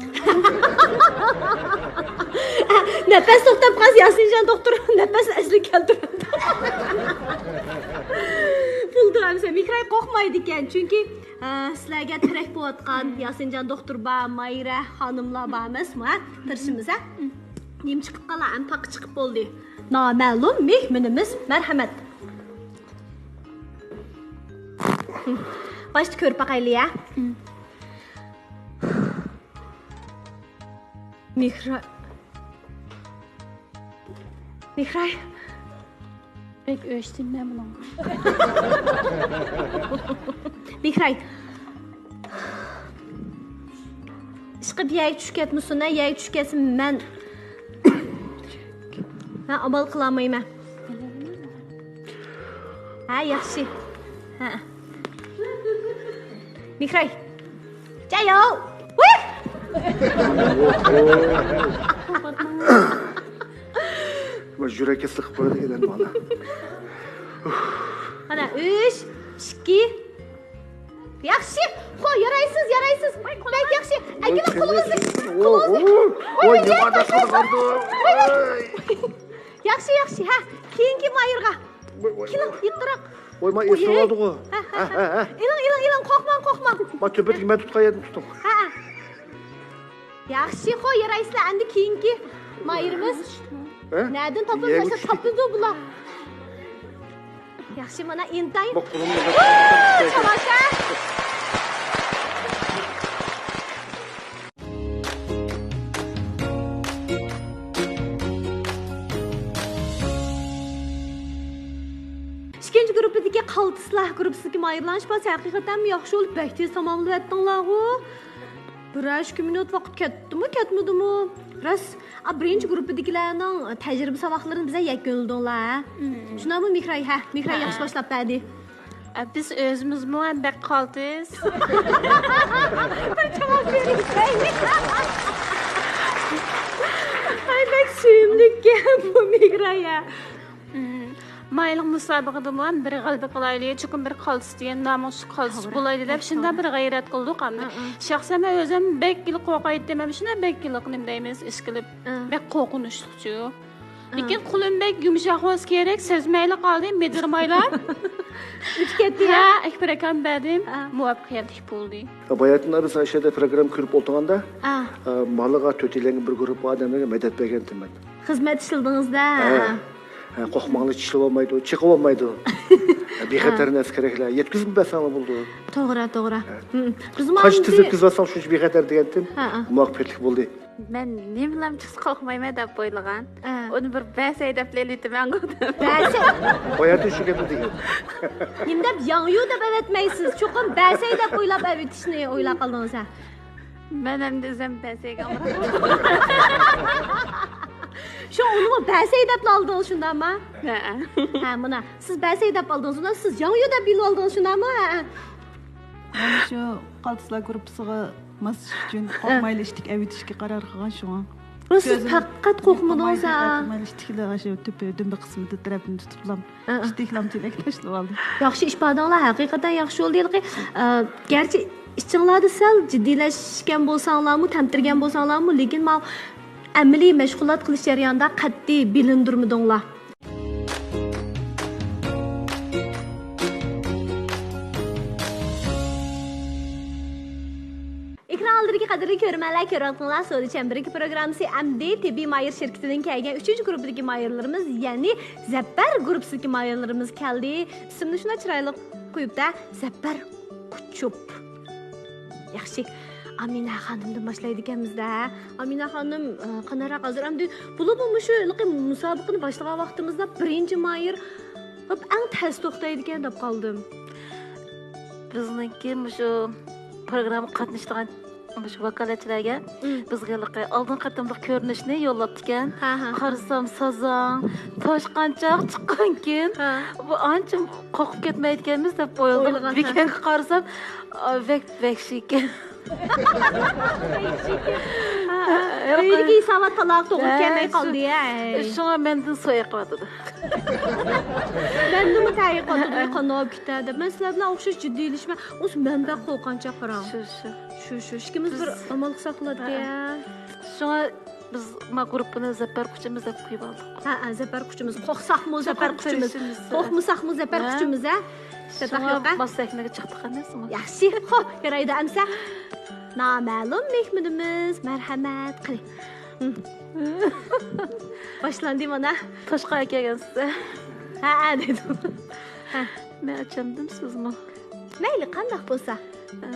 نەپەس توختاپ قالسا، ياسىنجان دوختۇر نەپەس ئەسلىگە كەلتۈرىدۇ. بولدى، ئەمىسە مېھراي قورقمايدىكەن، چۈنكى، ئە، سىلەرگە تىرەك بولۇۋاتقان ياسىنجان دوختۇر بار، ماھىرە خانىملار بار ئەمەسمۇ، ھە؟ تىرىشىمىز، ھە؟ نېمە چىقىپ قالا، ئەمدى پاقا چىقىپ بولدى. نامەلۇم مېھمىنىمىز، مەرھەمەت. باشتا كۆرۈپ باقايلى، يا. مېھراي. مېھراي. بەك ئۆچتىم مەن بۇنىڭغا. مېھراي. ئىشقىلىپ يەرگە چۈشۈپ كەتمىسۇن، ھە، يەرگە چۈشۈپ كەتسە مەن، مەن ئامال قىلالمايمەن. ھە، ياخشى. ھە. مېھراي. جاياۋ. ۋۇي! بۇ يۈرەككە سىقىپ قويىدىكەن بالا. مانا، ئۈچ، ئىككى، ياخشى، خو، يارايسىز، يارايسىز. بەك ياخشى. ئەكېلىڭ قولىڭىزنى، قولىڭىزنى. ۋاي، ۋاي، ۋاي، ۋاي. ياخشى، ياخشى. ھە، كېيىنكى مايىرغا. ۋاي، ۋاي، كېلىڭ، ۋاي. يېتتىراق. ۋاي، ما ئېسىلىۋالدىغۇ. ھە، ھە، ھە، ھە. ئېلىڭ، ئېلىڭ، ئېلىڭ، قورقماڭ، قورقماڭ. ما تۆپىدىكى مەن تۇتقان يەردىن تۇتۇڭ. ھە، ھە. ياخشى، خو، يارايسىلەر، ئەمدى كېيىنكى مايىرىمىز. ھە؟ نەدىن تاپىمىز؟ يەرگە چۈشتى. تاپىدۇ بۇلار. ياخشى، مانا ئىنتايىن. بۇ قولۇمنى بەك چاۋاك، ھە؟ ئىككىنچى گۇرۇپپىدىكى قالتىسلار گۇرۇپپىسىدىكى مايىرلار ئىش باسى ھەقىقەتەنمۇ ياخشى بولۇپ، بەك تېز تاماملىۋەتتىڭلارغۇ. بىرەر ئىككى مىنۇت ۋاقىت كەتتىمۇ، كەتمىدىمۇ؟ راست، ئا، بىرىنچى گۇرۇپپىدىكىلەرنىڭ تەجرىبە ساۋاقلىرىنى بىزە يەكۈنلىدىڭلار، ھە؟ شۇنداقمۇ مېھراي، ھە؟ مېھراي ياخشى باشلاپ بەردى. ئە، بىز ئۆزىمىزمۇ ھەم بەك قالتىس. بىر جاۋاب بېرىپ كۆرەيلى. ئاي، بەك سۆيۈملۈككەن بۇ مېھراي، ھە. مايلىق مۇسابىقىدىمۇ ھەم بىر غەلىبە قىلايلى، چوقۇم بىر قالتىس دېگەن نامۇس قالتىس بولايلى دەپ شۇنداق بىر غەيرەت قىلدۇق ئەمدى. شەخسەن مەن ئۆزۈم بەك يىل قورقايتتىم، ھەم شۇنداق بەك يىل نېمە دەيمىز، ئىشقىلىپ بەك قورقۇنچلۇقچۇ. لېكىن قولۇم بەك يۇمشاق بولسا كېرەك، سەزمەيلا قالدىم، مىدىرمايلا. ئۆتۈپ كەتتى، ھە؟ ھە، ئىككى بىر رەكەم بەردىم، ھە. مۇۋەپپەقىيەتلىك بولدى. باياتىن بىز ئاشۇ يەردە پروگرامما كۆرۈپ ئولتۇرغاندا، ھە. ئە، مالىغا، تۆتىيلەنگە، بىر گۇرۇپپا ئادەملەرگە مەدەت بەرگەنتىمەن. خىزمەت ئىشلىدىڭىز-دە، ھە. ھە. ھە، قورقماڭلار، چىشلىۋالمايدۇ، چېقىۋالمايدۇ. ھە، بىخەتەر نەرسە كېرەكلا، يەتكۈزۈپ بەرسەڭلار بولىدۇ. توغرا، توغرا. ھە. ھىم. بىزمۇ قانچە تېز يەتكۈزۈۋالساڭ، شۇنچە بىخەتەر دېگەنتىم. ھە، ھە. مۇۋەپپەقىيەتلىك بولدى. مەن نېمىلەرمۇ چىقسا قورقمايمەن دەپ ئويلىغان. ھە. ئۇنى بىر بەسەي دەپ ئېلىۋېتىمەن دەپ. بەسەي؟ باياتىن شۇ گەپنى دېگەن. نېمە دەپ ياڭيۇ دەپ ئەۋەتمەيسىز؟ چوقۇم بەسەي دەپ ئويلاپ ئەۋېتىشنى ئويلاپ قالدىڭىز، ھە؟ مەن ئەمدى ئۆزۈم بەسەيگە ئامراق. شۇ ئۇنىمۇ بەسەي دەپلا ئالدىڭىز، شۇنداقما؟ ھە. ھە، مانا، سىز بەسەي دەپ ئالدىڭىز، ئۇنى سىز ياڭيۇ دەپ بىلىۋالدىڭىز، شۇنداقمۇ؟ ھە. مانا شۇ قالتىسلار گۇرۇپپىسىغا ماسلىشىش ئۈچۈن قورقمايلا ئىشتىك ئەۋېتىشكە قارار قىلغان شۇڭا. راست، سىز پەقەت قورقمىدىڭىز، ھە؟ قورقمايلا ئىشتىكلا شۇ تۆپە دۈمبە قىسمىدا تەرەپنى تۇتۇپلا، ھە، ھە. ئىشتىكلام تىلەك تاشلىۋالدىم. ياخشى ئىپادىڭلار، ھەقىقەتەن ياخشى بولدى. ھېلىقى، ئە، گەرچە ئىچىڭلاردا سەل جىددىيلەشكەن بولساڭلارمۇ، تەمتىرىگەن بولساڭلارمۇ، لېكىن ماۋۇ ئەمەلىي مەشغۇلات قىلىش جەريانىدا قەتئىي بىلىندۈرمىدىڭلار. ئېكران ئالدىدىكى قەدىرلىك كۆرۈرمەنلەر، كۆرۈۋاتقىنىڭلار سودا چەمبىرىكى پروگراممىسى. ئەمدى تېببىي ماھىر شىركىتىدىن كەلگەن ئۈچىنچى گۇرۇپپىدىكى ماھىرلىرىمىز، يەنى زەپەر گۇرۇپپىسىدىكى ماھىرلىرىمىز كەلدى. ئىسمىنى شۇنداق چىرايلىق قويۇپتۇ، زەپەر قۇچۇپ. ياخشى، ئامىنە خانىمدىن باشلايدىكەنمىز-دە. ئامىنە خانىم، ئە، قانداقراق ھازىر؟ ئەمدى بولۇپمۇ مۇشۇ ھېلىقى مۇسابىقىنى باشلىغان ۋاقتىمىزدا بىرىنچى ماھىر ئەڭ تەس توختايدىكەن دەپ قالدىم. بىزنىڭكى مۇشۇ پروگراممىغا قاتنىشىدىغان مۇشۇ ۋاكالەتچىلەرگە، مم، بىزگە ھېلىقى ئالدىنقى قېتىملىق كۆرۈنۈشنى يوللاپتىكەن. ھە، ھە. قارىسام، سازاڭ، توشقانچاق چىققانكىن، ھە، بۇ ئانچە قورقۇپ كەتمەيدىكەنمىز دەپ ئويلىدىم. ئويلىغان، ھە. لېكىن قارىسام، ئا، بەك ۋەھشىيكەن. ئۆيدىكى ھېسابات تالاغا توغرا كەلمەي قالدى، ھە. شۇڭا مەندىن سويۇقىۋاتىدۇ. مەندىنمۇ تەيىق ئاتىدۇ، قانداق كېتەر دەپ. مەن سىلەر بىلەن ئوخشاش جىددىيلىشىمەن. ئۇ مەن بەك قورققانچاق پاراڭ. شۇ، شۇ. شۇ، شۇ. ئىككىمىز بىر ئامانلىق ساقلىدۇق يا. شۇڭا بىز ما گۇرۇپپىنى زەپەر قۇچىمىز دەپ قويۇۋالدۇق. ھە، ھە، زەپەر قۇچىمىز. قورقساقمۇ زەپەر قۇچىمىز. قورقمىساقمۇ زەپەر قۇچىمىز، ھە؟ شۇڭا ماس سەھنىگە چىقتۇق ئەمەسمۇ؟ ياخشى، خو، يارايدۇ ئەمسە. نامەلۇم مېھمىنىمىز، مەرھەمەت، قېنى. باشلاندى مانا. توشقان ئەكەلگەنسىز. ھە، ھە، دېدىم. ھە. مەن ئاچامدىم، سىزمۇ؟ مەيلى، قانداق بولسا. ھە،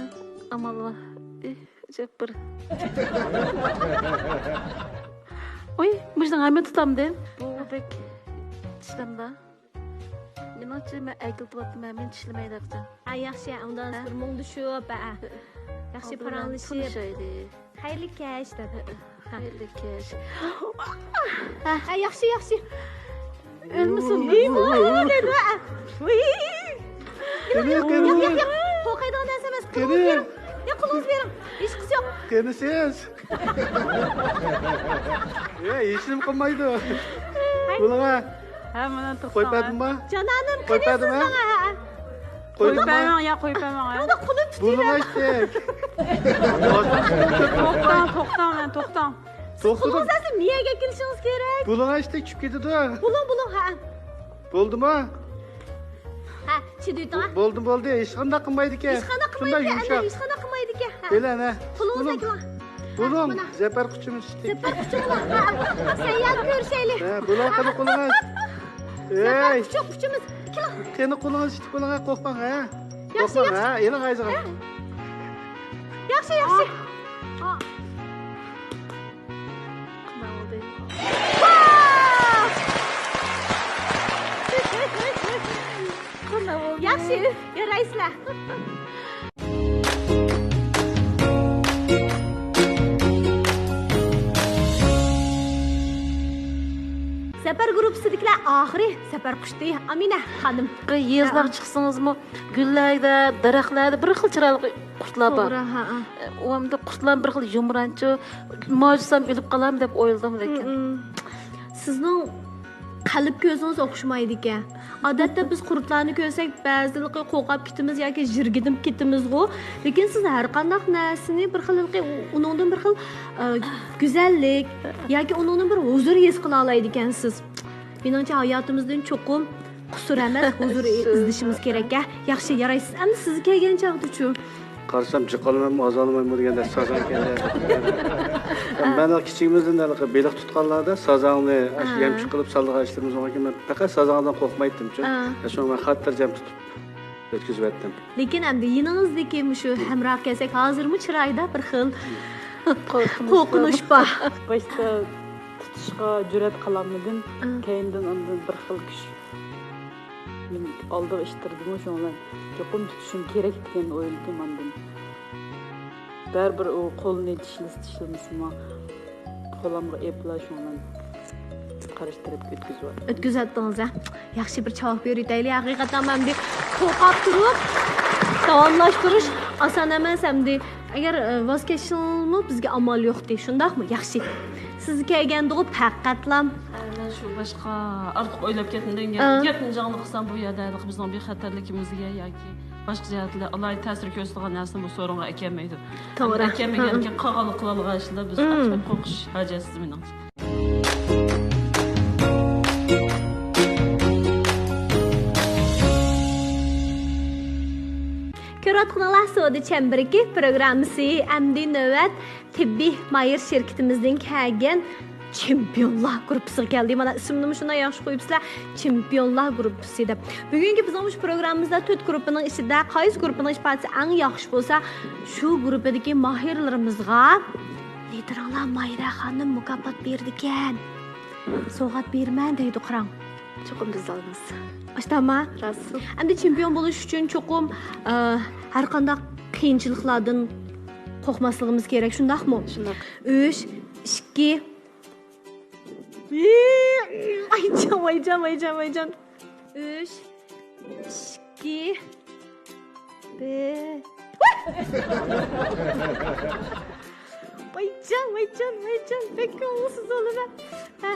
ئامال بار. ئېھ، ئەجەب بىر. ئۇي، مۇشۇنىڭ ھەممە تۇتامدىم. بۇ بەك چىشلامدا. مېنىڭچە، مەن ئەركىلىتىۋاتىمەن، مەن چىشلىمەيدىغىچە. ھە، ياخشى، ئۇنداق ھە؟ بىر مۇڭدىشىپ، ھە. ياخشى ئالدى بىلەن پاراڭلىشىپ. تونۇشايلى. خەيرلىك كەچ دەپ. ھە، ھە. خەيرلىك كەچ. ھە، ھە، ياخشى، ياخشى. ئۆلمىسۇن. ئىمو دەيدۇ، ھە. ۋىي. قېنى، قېنى. ياق، ياق، ياق. قورقايدىغان نەرسە ئەمەس. قولىڭىزنى بېرىڭ. ياق، قولىڭىزنى بېرىڭ. ھېچقىسى يوق. قېنى سىز؟ ئە، ھېچنېمە قىلمايدۇ. بولۇڭا. ھە، مانا توختاڭ. قويۇپ بەردىمما؟ جانانىم، قويۇپ قېنى بەردىمما؟ سىز ماڭا، ھە. قويدۇمما؟ قويۇپ بەرمەڭ، يا، قويۇپ بەرمەڭ، ھە. ياق، قولۇم تىترەيدۇ. بولۇڭا ئىشتەك. توختاڭ، توختاڭ، مەن توختاڭ. توختىدىم. قولىڭىز ئەسلى مىيەگە كېلىشىڭىز كېرەك. بولۇڭا ئىشتەك چۈشۈپ كېتىدۇ. بولۇڭ، بولۇڭ، ھە. بولدىما؟ ھە، چىدىۋېتىڭ، ھە. بولدى، بولدى. ھېچقانداق قىلمايدىكەن. ھېچقانداق قىلمايدىكەن، ئەمدى ھېچقانداق قىلمايدىكەن. ھە. بىلە، ھە. قولىڭىزنى بولۇڭ. ئەكىلىڭ. بولۇڭ. مانا. زەپەر قۇچىمىز ئىشتەك. زەپەر قۇچىڭلار. ھە، سەن يەردە كۆرۈشەيلى. ھە، بولۇڭ، قېنى قولىڭىز. زەپەر قۇچۇق قۇچىمىز. كېلىڭ. قېنى قولىڭىز ئىشتەك بولۇڭ، ھە، قورقماڭ، ھە. ياخشى، قورقماڭ، ياخشى. ھە، ئېلىڭ ئايىزىغا. ھە. ياخشى، ياخشى. قانداق بولدى؟ ياخشى، يارايسىلەر. زەپەر گۇرۇپپىسىدىكىلەر ئاخىرى زەپەر قۇچتى، ئامىنە خانىم. يېزىلارغا چىقسىڭىزمۇ، گۈللەردە، دەرەخلەردە بىر خىل چىرايلىق قۇشلار بار. توغرا، ھە، ھە. ئۇ ئەمدى قۇشلار بىر خىل يۇمرانچۇ، ماجۇسام ئۆلۈپ قالامدۇ دەپ ئويلىدىم لېكىن. ھم، ھم. سىزنىڭ قەلب كۆزىڭىز ئوخشىمايدىكەن. ئادەتتە بىز قۇرتلارنى كۆرسەك، بەزىلىرى قورقۇپ كېتىمىز ياكى يىرگىنىپ كېتىمىزغۇ. لېكىن سىز ھەر قانداق نەرسىنى بىر خىل، ئۇنىڭدىن بىر خىل، ئە، گۈزەللىك ياكى ئۇنىڭدىن بىر ھۇزۇر ھېس قىلالايدىكەنسىز. مېنىڭچە، ھاياتىمىزدىن چوقۇم قۇسۇر ئەمەس، ھۇزۇر ئىزدىشىمىز كېرەك-ە. ياخشى، يارايسىز. ئەمدى سىزگە كەلگەن چاغدىچۇ؟ قارىسام، جىقىلىنىپ ئازانىمايمۇ دېگەندە سازاڭ ئىكەن. مەن كىچىكىمىزدىن ھېلىقى بېلىق تۇتقانلاردا سازاڭنى ئاشۇ يەمچۈك قىلىپ سالىدىغان ئىشلىرىمىز بولغانكەن، مەن پەقەت سازاڭدىن قورقمايتتىمچۇ. شۇڭا مەن خاتىرجەم تۇتۇپ ئۆتكۈزۈۋەتتىم. لېكىن ئەمدى يېنىڭىزدىكى مۇشۇ ھەمراھ كەلسەك، ھازىرمۇ چىرايىدا بىر خىل قورقۇنۇش بار. باشتا تۇتۇشقا جۈرئەت قىلالمىدىم. كەينىدىن ئاندىن بىر خىل كۈچ مېنى ئالدىغا ئىتتىردىمۇ، شۇنىڭ بىلەن چوقۇم تۇتۇشۇم كېرەك دېگەننى ئويلىدىم ئاندىن. بەرىبىر ئۇ قولىنى چىشلىسا چىشلىمىسىمۇ، قولۇمغا ئېپلا، شۇنىڭ بىلەن قارشى تەرەپكە ئۆتكۈزۈۋالدىم. ئۆتكۈزۈۋەتتىڭىز، ھە؟ ياخشى، بىر چاۋاك بېرىۋېتەيلى. ھەقىقەتەن مەن بىر قورقۇپ تۇرۇپ، داۋاملاشتۇرۇش ئاسان ئەمەس ئەمدى. ئەگەر، ئە، ۋاز كەچسىڭىزمۇ بىزگە ئامال يوقتى، شۇنداقمۇ؟ ياخشى. سىزگە كەلگەندىغۇ پەقەتلا. ئە، مەن شۇ باشقا ئارتۇق ئويلاپ كەتمىدىم. ئە. گەپنى جانلىق قىلسام، بۇ يەردە ھېلىقى بىزنىڭ بىخەتەرلىكىمىزگە ياكى باشقا جەھەتلەر ئالاھىدە تەسىر كۆرسىتىدىغان نەرسىنى بۇ سورۇنغا ئەكەلمەيدۇ. توغرا. ئەكەلمىگەنكىن، قالغانلىق قىلالىغان ئىشلار بىز قورقۇش ھاجەتسىز مېنىڭچە. كۆرۈۋاتقىنىڭلار سودا چەمبىرىكى پروگراممىسى. ئەمدى نۆۋەت تېببىي ماھىر شىركىتىمىزدىن كەلگەن چېمپىيونلار گۇرۇپپىسىغا كەلدى. مانا ئىسمىنىمۇ شۇنداق ياخشى قويۇپسىلەر، چېمپىيونلار گۇرۇپپىسى دەپ. بۈگۈنكى بىزنىڭ مۇشۇ پروگراممىمىزدا تۆت گۇرۇپپىنىڭ ئىچىدە قايسى گۇرۇپپىنىڭ ئىپادىسى ئەڭ ياخشى بولسا، شۇ گۇرۇپپىدىكى ماھىرلىرىمىزغا لىدىرىڭلار ماھىرە خانىم مۇكاپات بېرىدىكەن. سوۋغات بېرىمەن دەيدۇ، قاراڭ. چوقۇم بىز ئالىمىز. ئاشتاما؟ راست. ئەمدى چېمپىيون بولۇش ئۈچۈن چوقۇم، ئە، ھەر قانداق قىيىنچىلىقلاردىن قورقماسلىقىمىز كېرەك، شۇنداقمۇ؟ شۇنداق. ئۈچ، ئىككى. ۋايجان، ۋايجان، ۋايجان، ۋايجان. ئۈچ، ئىككى، بىر. ۋايجان، ۋايجان، ۋايجان، بەك كۆڭۈلسىز بولىمەن. ھە.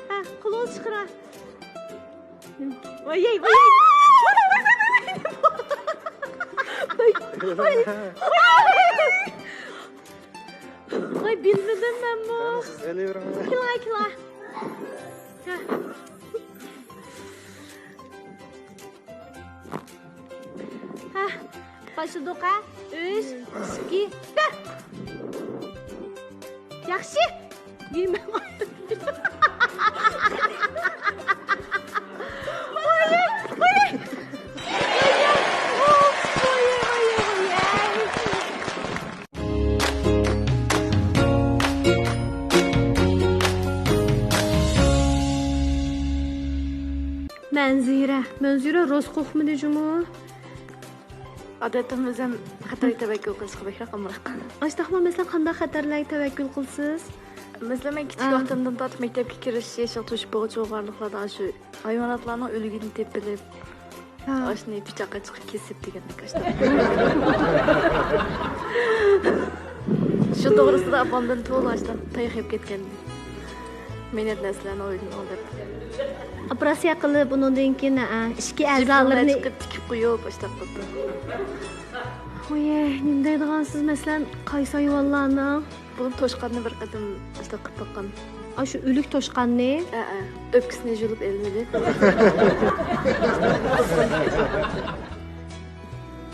ھە، قولىڭىزنى چىقىرىڭ. ۋاي، ۋاي، ۋاي. ۋاي، ۋاي، ۋاي. ۋاي، بىلمىدىم مەنمۇ. قېنى سىز ئېلىۋېرىڭ. كېلىڭە، كېلىڭە. ھە. ھە. باشلىدۇق، ھە؟ ئۈچ، ئىككى، بىر. ياخشى. يېمەڭ. مەنزىرە، مەنزىرە راست قورقمىدى جۇمۇ. ئادەتتە ئۆزۈم خەتەرگە تەۋەككۈل قىلىشقا بەكرەك ئامراق. ئاشتاقمۇ، مەسىلەن، قانداق خەتەرلەرگە تەۋەككۈل قىلىسىز؟ مەسىلەن، مەن كىچىك ۋاقتىمدىن تارتىپ مەكتەپكە كىرىش يېشىغا توشۇپ بولغۇچە بارلىقلاردا شۇ ھايۋاناتلارنىڭ ئۆلۈكىنى تېپىپ ئېلىپ، ئاشۇنى پىچاققا چىقىپ كېسىپ دېگەندەك ئاشتاق. شۇ توغرىسىدا ئاپامدىن تولا ئاشتاق تاياق يەپ كەتكەن. مەينەت نەرسىلەرنى ئويلىماڭ دەپ. ئوپېراتسىيە قىلىپ، ئۇنىڭدىن كېيىن، ئە، ئىچكى ئەزالىرىنى چىقىپ تىكىپ قويۇپ، ئاشتاق قىلدى. ۋوي، نېمە دەيدىغانسىز، مەسىلەن، قايسى ھايۋانلارنىڭ؟ بۇ توشقاننى بىر قېتىم ئاشتاق قىلىپ باققان. ئاشۇ ئۆلۈك توشقاننى؟ ھەئە، ئۆپكىسىنى يۇلۇپ ئېلىۋېلىپ.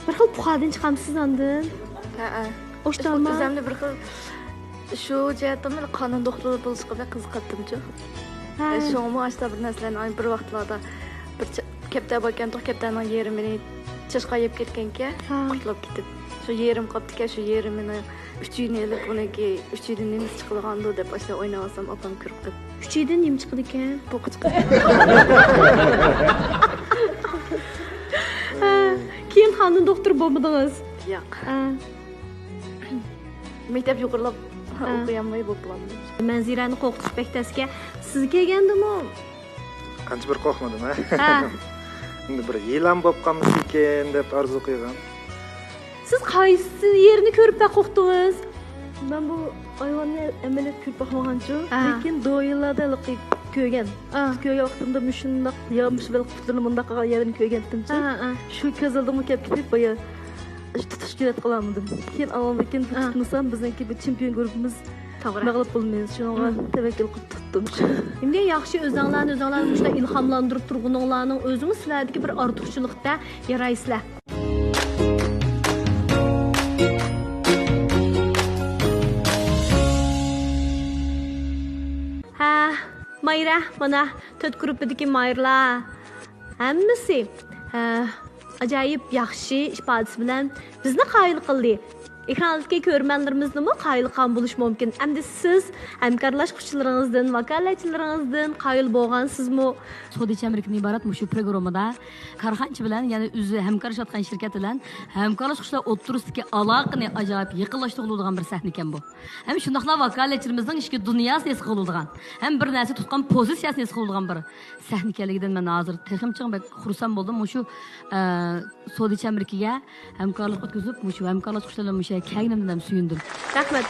بىر خىل پۇخادىن چىقامسىز ئاندىن؟ ھەئە. ئوشتالما؟ ئۆزۈمنى بىر خىل شۇ جەھەتتىن قانۇن دوختۇرى بولۇشقا بەك قىزىقاتتىمچۇ. ھە. شۇڭىمۇ ئاشتا بىر نەرسىلەرنى، ئاي، بىر ۋاقىتلاردا بىر چ-، كەپتەر باركەنتۇق، كەپتەرنىڭ يېرىمىنى چاشقان يەپ كەتكەنكەن، ھە، قۇتۇلۇپ كېتىپ. شۇ يېرىم قاپتىكەن، شۇ يېرىمىنى ئۈچىيىنى ئېلىپ، ئۇنىڭكى ئۈچىيىدىن نېمىسى چىقىدىغاندۇ دەپ ئاشتا ئويناۋاتسام، ئاپام كۆرۈپ قېلىپ. ئۈچىيىدىن نېمە چىقىدىكەن؟ بوقا چىقىدىكەن. ھە، كېيىن قاندىن دوختۇر بولمىدىڭىز؟ ياق. ھە. مەكتەپ يۇقىرىلاپ ھە، ئوقۇيالماي بولۇپ قالدىم. مەنزىرەنى قورقۇتۇش بەك تەسكەن. سىزگە كەلگەندىمۇ؟ ئانچە بىر قورقمىدىم، ھە؟ ھە. ئەمدى بىر يىلان بولۇپ قالمىسىكىن دەپ ئارزۇ قىلغان. سىز قايسى يېرىنى كۆرۈپ بەك قورقتىڭىز؟ مەن بۇ ھايۋاننى ئەمەلىيەتتە كۆرۈپ باقمىغانچۇ. ھە. لېكىن دويىلاردا ھېلىقى كۆرگەن. ئا. كۆرگەن ۋاقتىمدا مۇشۇنداق يامىشىپ، پۇتلىرىنى مۇنداق قىلغان يەردىن كۆرگەنتىم. ئا، ئا. شۇ كۆز ئالدىمغا كېلىپ كېتىپ، بايا تۇتۇش جۈرئەت قىلالمىدىم. كېيىن ئاندىن كېيىن بىر ئا. تۇتمىسام، بىزنىڭكى بۇ چېمپىيون گۇرۇپپىمىز توغرا. مەغلۇپ بولىمىز. شۇنىڭغا مم. تەۋەككۈل قىلىپ تۇتتۇم. ئەمدى ياخشى، ئۆزۈڭلارنى ئۆزۈڭلارنى مۇشۇنداق ئىلھاملاندۇرۇپ تۇرغىنىڭلارنىڭ ئۆزىمۇ سىلەردىكى بىر ئارتۇقچىلىقتا يارايسىلەر. ھە، مايرا، مانا تۆت گۇرۇپپىدىكى مايرىلار ھەممىسى، ھە، ئاجايىپ ياخشى ئىپادىسى بىلەن بىزنى قايىل قىلدى. ئېكرانلىقتىكى كۆرۈرمەنلىرىمىزنىمۇ قايىل قىلغان بولۇش مۇمكىن. ئەمدى سىز ھەمكارلاشقۇچىلىرىڭىزدىن، ۋاكالەتچىلىرىڭىزدىن قايىل بولغانسىزمۇ؟ سودا چەمبىرىكىدىن ئىبارەت مۇشۇ پروگراممىدا كارخانىچى بىلەن، يەنى ئۆزى ھەمكارلىشىۋاتقان شىركەت بىلەن ھەمكارلاشقۇچىلار ئوتتۇرىسىدىكى ئالاقىنى ئاجايىپ يېقىنلاشتۇرغىلى بولىدىغان بىر سەھنە ئىكەن بۇ. ھەم شۇنداقلا ۋاكالەتچىلىرىمىزنىڭ ئىچكى دۇنياسىنى ھېس قىلىدىغان، ھەم بىر نەرسە تۇتقان پوزىتسىيەسىنى ھېس قىلىدىغان بىر سەھنە ئىكەنلىكىدىن مەن ھازىر تېخىمۇ چوڭ بەك خۇرسەن بولدۇم. مۇشۇ، ئە، سودا چەمبىرىكىگە ھەمكارلىق ئۆتكۈزۈپ، مۇشۇ ھەمكارلاشقۇچىلار بىلەن مۇشۇ يەرگە كەلگىنىمدىن ھەم سۆيۈندۈم. رەھمەت.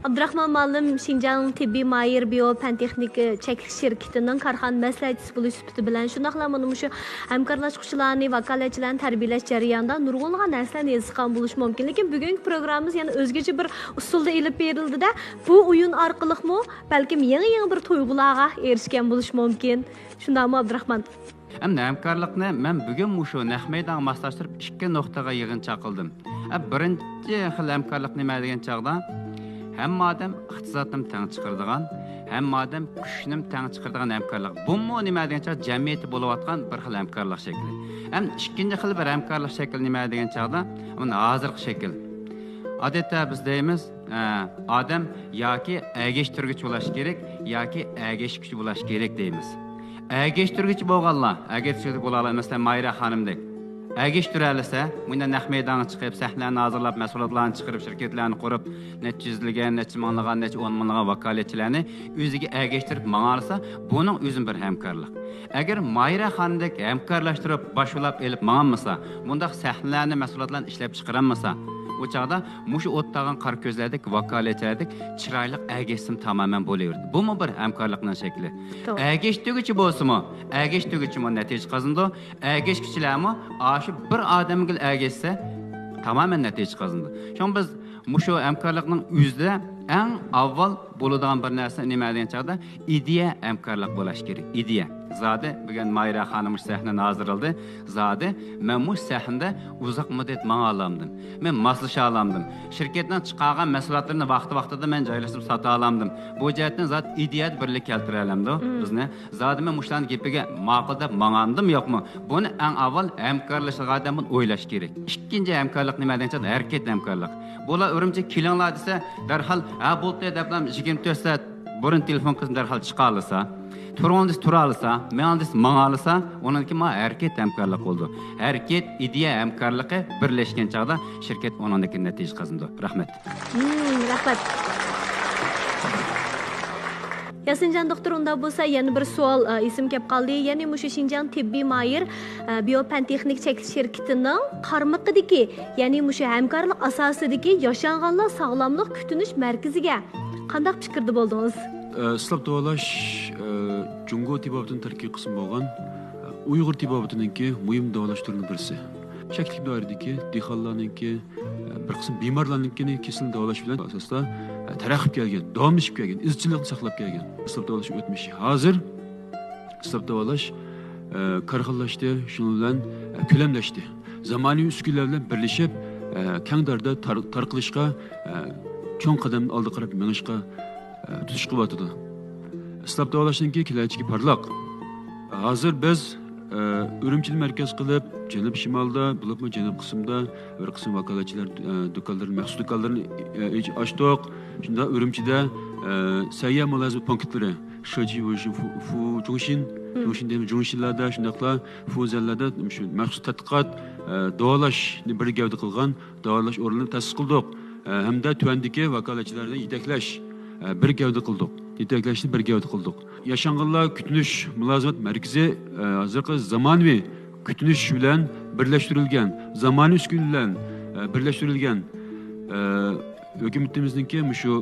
ئابدۇراخمان مۇئەللىم شىنجاڭ تېببىي ماھىر بىيو پەن تېخنىكا چەكلىك شىركىتىنىڭ كارخانا مەسلىھەتچىسى بولۇش سۈپىتى بىلەن، شۇنداقلا مانا مۇشۇ ھەمكارلاشقۇچىلارنى، ۋاكالەتچىلەرنى تەربىيەلەش جەريانىدا نۇرغۇنلىغان نەرسىلەرنى ھېس قىلغان بولۇشى مۇمكىن. لېكىن بۈگۈنكى پروگراممىمىز يەنە ئۆزگىچە بىر ئۇسۇلدا ئېلىپ بېرىلدى-دە، بۇ ئويۇن ئارقىلىقمۇ بەلكىم يېڭى-يېڭى بىر تۇيغۇلارغا ئېرىشكەن بولۇش مۇمكىن. شۇنداقمۇ، ئابدۇراخمان؟ ئەمدى ھەمكارلىقنى مەن بۈگۈن مۇشۇ نەق مەيدانغا ماسلاشتۇرۇپ ئىككى نۇقتىغا يىغىن چاقىلدىم. ئە، بىرىنچى خىل ھەمكارلىق نېمە دېگەن چاغدا، ھەممە ئادەم ئىقتىسادنىمۇ تەڭ چىقىرىدىغان، ھەممە ئادەم كۈچنىمۇ تەڭ چىقىرىدىغان ھەمكارلىق. بۇمۇ نېمە دېگەن چاغدا، جەمئىيەتتە بولۇۋاتقان بىر خىل ھەمكارلىق شەكلى. ھەم ئىككىنچى خىل بىر ھەمكارلىق شەكلى نېمە دېگەن چاغدا، مانا ھازىرقى شەكىل. ئادەتتە بىز دەيمىز، ئە، ئادەم ياكى ئەگەشتۈرگۈچى بولۇش كېرەك، ياكى ئەگەشكۈچى بولۇش كېرەك دەيمىز. ئەگەشتۈرگۈچى بولغانلار، ئەگەشتۈرگۈچى بولالايدۇ. مەسىلەن، مايرا خانىمدەك ئەگەشتۈرەلىسە، مۇنداق نەق مەيدانغا چىقىپ، سەھنىلەرنى ھازىرلاپ، مەھسۇلاتلارنى چىقىرىپ، شىركەتلەرنى قۇرۇپ، نەچچە يۈزلىگەن، نەچچە مىڭلىغان، نەچچە ئون مىڭلىغان ۋاكالەتچىلەرنى ئۆزىگە ئەگەشتۈرۈپ ماڭالىسا، بۇنىڭ ئۆزى بىر ھەمكارلىق. ئەگەر مايرا خانىمدەك ھەمكارلاشتۇرۇپ، باش ئۇلاپ ئېلىپ ماڭالمىسا، بۇنداق سەھنىلەرنى، مەھسۇلاتلارنى ئىشلەپ چىقىرالمىسا، ئۇ چاغدا مۇشۇ ئوت تاغان قارا كۆزلەردەك، ۋاكالەتچىلەردەك چىرايلىق ئەگەشسىمۇ تامامەن بولۇۋېرىدۇ. بۇمۇ بىر ھەمكارلىقنىڭ شەكلى. توغرا. ئەگەشتۈرگۈچى بولسىمۇ، ئەگەشتۈرگۈچىمۇ نەتىجە قازىنىدۇ. ئەگەشكۈچىلەرمۇ ئاشۇ بىر ئادەمگىلا ئەگەشسە، تامامەن نەتىجە قازىنىدۇ. شۇڭا بىز مۇشۇ ھەمكارلىقنىڭ ئۆزىدە ئەڭ ئاۋۋال بولىدىغان بىر نەرسە نېمە دېگەن چاغدا، ئىدىيە ھەمكارلىق بولۇش كېرەك. ئىدىيە. زادى بۈگۈن مايرا خانىم مۇشۇ سەھنىنى ھازىرلىدى. زادى مەن مۇشۇ سەھنىدە ئۇزاق مۇددەت ماڭالامدىم. مەن ماسلىشالامدىم. شىركەتنىڭ چىقارغان مەھسۇلاتلىرىنى ۋاقتى-ۋاقتىدا مەن جايلاشتۇرۇپ ساتالامدىم. بۇ جەھەتتىن زادى ئىدىيەدە بىرلىك كەلتۈرەلەمدۇ بىزنى. زادى مەن مۇشۇلارنىڭ گېپىگە ماقۇل دەپ ماڭامدىم يوقمۇ؟ بۇنى ئەڭ ئاۋۋال ھەمكارلىشىدىغان ئادەم بۇنى ئويلاش كېرەك. ئىككىنچى ھەمكارلىق نېمە دېگەن چاغدا، ھەرىكەت ھەمكارلىق. بۇلار ئۈرۈمچىگە كېلىڭلار دېسە، دەرھال، ھە، بولدى دەپلا يىگىرمە تۆت سائەت بۇرۇن تېلېفون قىلسا دەرھال چىقالىسا، تۇرۇڭ دېسە تۇرالىسا، مېڭىڭ دېسە ماڭالىسا، ئۇنىڭدىن كېيىن مانا ھەرىكەت ھەمكارلىق بولىدۇ. ھەرىكەت، ئىدىيە ھەمكارلىقى بىرلەشكەن چاغدا شىركەت ئۇنىڭدىن كېيىن نەتىجە قازىنىدۇ. رەھمەت. مم، رەھمەت. ياسىنجان دوختۇر، ئۇنداق بولسا يەنە بىر سوئال، ئە، ئېسىمگە كەپ قالدى. يەنى مۇشۇ شىنجاڭ تېببىي ماھىر، ئە، بىيو پەن تېخنىك چەكلىك شىركىتىنىڭ قارمىقىدىكى، يەنى مۇشۇ ھەمكارلىق ئاساسىدىكى ياشانغانلار ساغلاملىق كۈتۈنۈش مەركىزىگە قانداق پىكىردە بولدىڭىز؟ ئىسلاپ داۋالاش، ئە، جۇڭگو تېبابىتىنىڭ تەركىبىي قىسمى بولغان، ئە، ئۇيغۇر تېبابىتىنىڭكى مۇھىم داۋالاش تۈرىنىڭ بىرسى. چەكلىك دائىرىدىكى دېھقانلارنىڭكى، ئە، بىر قىسىم بىمارلارنىڭكىنى كېسىلىنى داۋالاش بىلەن ئاساستا، ئە، تەرەققىي كەلگەن، داۋاملىشىپ كەلگەن، ئىزچىللىقنى ساقلاپ كەلگەن ئىسلاپ داۋالاش ئۆتمۈشى. ھازىر ئىسلاپ داۋالاش، ئە، كارخانىلاشتى، شۇنىڭ بىلەن، ئە، كۆلەملەشتى. زامانىۋى ئۈسكۈنىلەر بىلەن بىرلىشىپ، ئە، كەڭ دائىرىدە تار-، تارقىلىشقا، ئە، چوڭ قەدەم ئالدىغا قاراپ مېڭىشقا، ئە، تۇتۇش قىلىۋاتىدۇ. ئىسلاپ داۋالاشنىڭكى كېلەچىكى پارلاق. ھازىر بىز، ئە، ئۈرۈمچىنى مەركەز قىلىپ، جەنۇب شىمالدا، بولۇپمۇ جەنۇب قىسمىدا بىر قىسىم ۋاكالەتچىلەر، ئە، دۇكانلىرىنى، مەخسۇس دۇكانلىرىنى، ئە، ئاچتۇق. شۇنداق ئۈرۈمچىدە، ئە، سەھىيە مۇلازىمەت پونكىتلىرى، شېجى، فۇ، فۇ جۇڭشىن، جۇڭشىن دېمە، جۇڭشىنلاردا، شۇنداقلا فۇزەنلەردە شۇ مەخسۇس تەتقىقات، ئە، داۋالاشنى بىر گەۋدە قىلغان داۋالاش ئورنىنى تەسىس قىلدۇق. ئە، ھەمدە تۆۋەندىكى ۋاكالەتچىلەرنى يېتەكلەش، ئە، بىر گەۋدە قىلدۇق. يېتەكلەشنى بىر گەۋدە قىلدۇق. ياشانغانلار كۈتۈنۈش مۇلازىمەت مەركىزى، ئە، ھازىرقى زامانىۋى كۈتۈنۈش بىلەن بىرلەشتۈرۈلگەن، زامانىۋى ئۈسكۈنە بىلەن، ئە، بىرلەشتۈرۈلگەن، ئە، ھۆكۈمىتىمىزنىڭكى مۇشۇ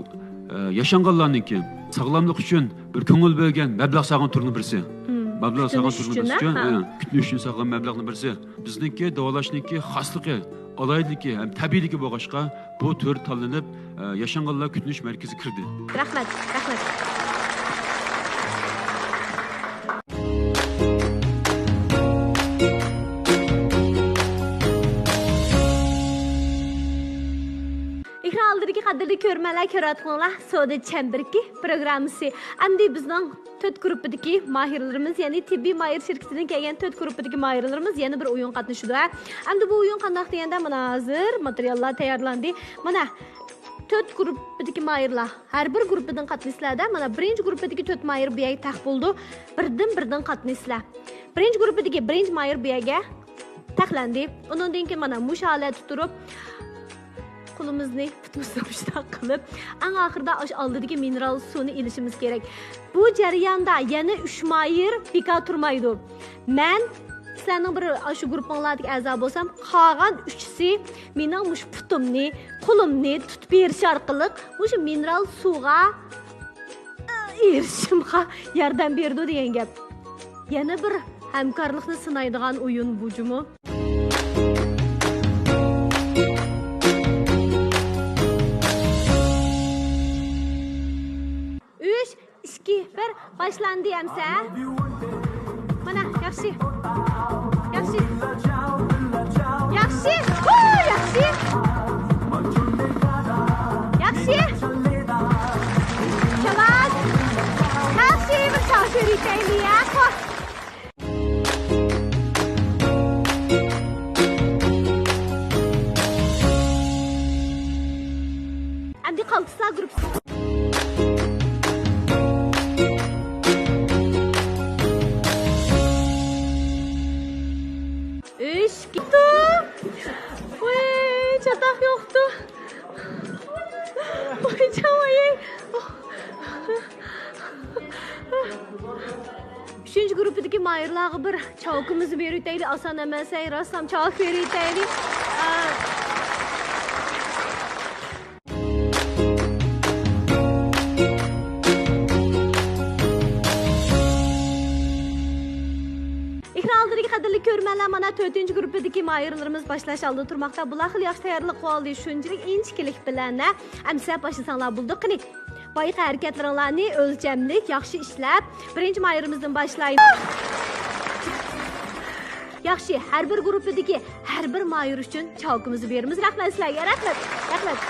ئە، ياشانغانلارنىڭكى ساغلاملىق ئۈچۈن بىر كۆڭۈل بۆلگەن مەبلەغ سالغان تۈرنىڭ بىرسى. مم. مەبلەغ سالغان كۈتۈنۈش تۈرنىڭ ئۈچۈن، بىرسى ئۈچۈن، ھە، ھە. كۈتۈنۈش ئۈچۈن سالغان مەبلەغنىڭ بىرسى. بىزنىڭكى داۋالاشنىڭكى خاسلىقى، ئالاھىدىلىكى ھەم تەبىئىيلىكى بولغاچقا، بۇ تۈر تاللىنىپ، ئە، ياشانغانلار كۈتۈنۈش مەركىزىگە كىردى. رەھمەت، رەھمەت. ئېكران ئالدىدىكى قەدىرلىك كۆرۈرمەنلەر، كۆرۈۋاتقىنىڭلار سودا چەمبىرىكى پروگراممىسى. ئەمدى بىزنىڭ تۆت گۇرۇپپىدىكى ماھىرلىرىمىز، يەنى تېببىي ماھىر شىركىتىدىن كەلگەن تۆت گۇرۇپپىدىكى ماھىرلىرىمىز يەنە بىر ئويۇن قاتنىشىدۇ، ھە. ئەمدى بۇ ئويۇن قانداق دېگەندە، مانا ھازىر ماتېرىياللار تەييارلاندى. مانا تۆت گۇرۇپپىدىكى ماھىرلار، ھەر بىر گۇرۇپپىدىن قاتنىشىسىلەردە، مانا بىرىنچى گۇرۇپپىدىكى تۆت ماھىر بۇ يەرگە تەق بولىدۇ. بىردىن بىردىن قاتنىشىسىلەر. بىرىنچى گۇرۇپپىدىكى بىرىنچى ماھىر بۇ يەرگە تەقلەندى. ئۇنىڭدىن كېيىن مانا مۇشۇ ھالەتتە تۇرۇپ، قولىمىزنى پۇتىمىزنى مۇشۇنداق قىلىپ، ئەڭ ئاخىرىدا ئاشۇ ئالدىدىكى مىنېرال سۇنى ئېلىشىمىز كېرەك. بۇ جەرياندا يەنە ئۈچ ماھىر بىكار تۇرمايدۇ. مەن سىلەرنىڭ بىر ئاشۇ گۇرۇپپاڭلاردىكى ئەزا بولسام، قالغان ئۈچىسى مېنىڭ مۇشۇ پۇتۇمنى، قولۇمنى تۇتۇپ بېرىش ئارقىلىق مۇشۇ مىنېرال سۇغا ئېرىشىشىمغا ياردەم بېرىدۇ دېگەن گەپ. يەنە بىر ھەمكارلىقنى سىنايدىغان ئويۇن بۇ جۇمۇ. ئۈچ، ئىككى، بىر، باشلاندى ئەمسە. مانا، ياخشى. ياخشى. ياخشى. ھۇ، ياخشى. ياخشى. شاباش. ياخشى، بىر چاۋ كۆرۈشەيلى، يا. ئەمدى قالتىسلار گۇرۇپپىسى. ئۈچ، كېتتۇ. ۋاي، چاتاق يوقتۇ. ۋاي، چاۋايى. ئۈچىنچى گۇرۇپپىدىكى ماھىرلارغا بىر چاۋىكىمىزنى بېرىۋېتەيلى، ئاسان ئەمەس، ھەي، راستام چاۋىك بېرىۋېتەيلى. ئا. ئېكران ئالدىدىكى قەدىرلىك كۆرۈرمەنلەر، مانا تۆتىنچى گۇرۇپپىدىكى ماھىرلىرىمىز باشلاش ئالدىدا تۇرماقتا. بۇلار خېلى ياخشى تەييارلىق قىلىۋالدى، شۇنچىلىك ئىنچىكىلىك بىلەن، ھە. ئەمسە باشلىساڭلار بولىدۇ. قېنى، بايىقى ھەرىكەتلىرىڭلارنى ئۆلچەملىك، ياخشى ئىشلەپ، بىرىنچى ماھىرىمىزدىن باشلايمىز. ياخشى، ھەر بىر گۇرۇپپىدىكى ھەر بىر ماھىر ئۈچۈن چاۋىكىمىزنى بېرىمىز. رەھمەت سىلەرگە، رەھمەت، رەھمەت.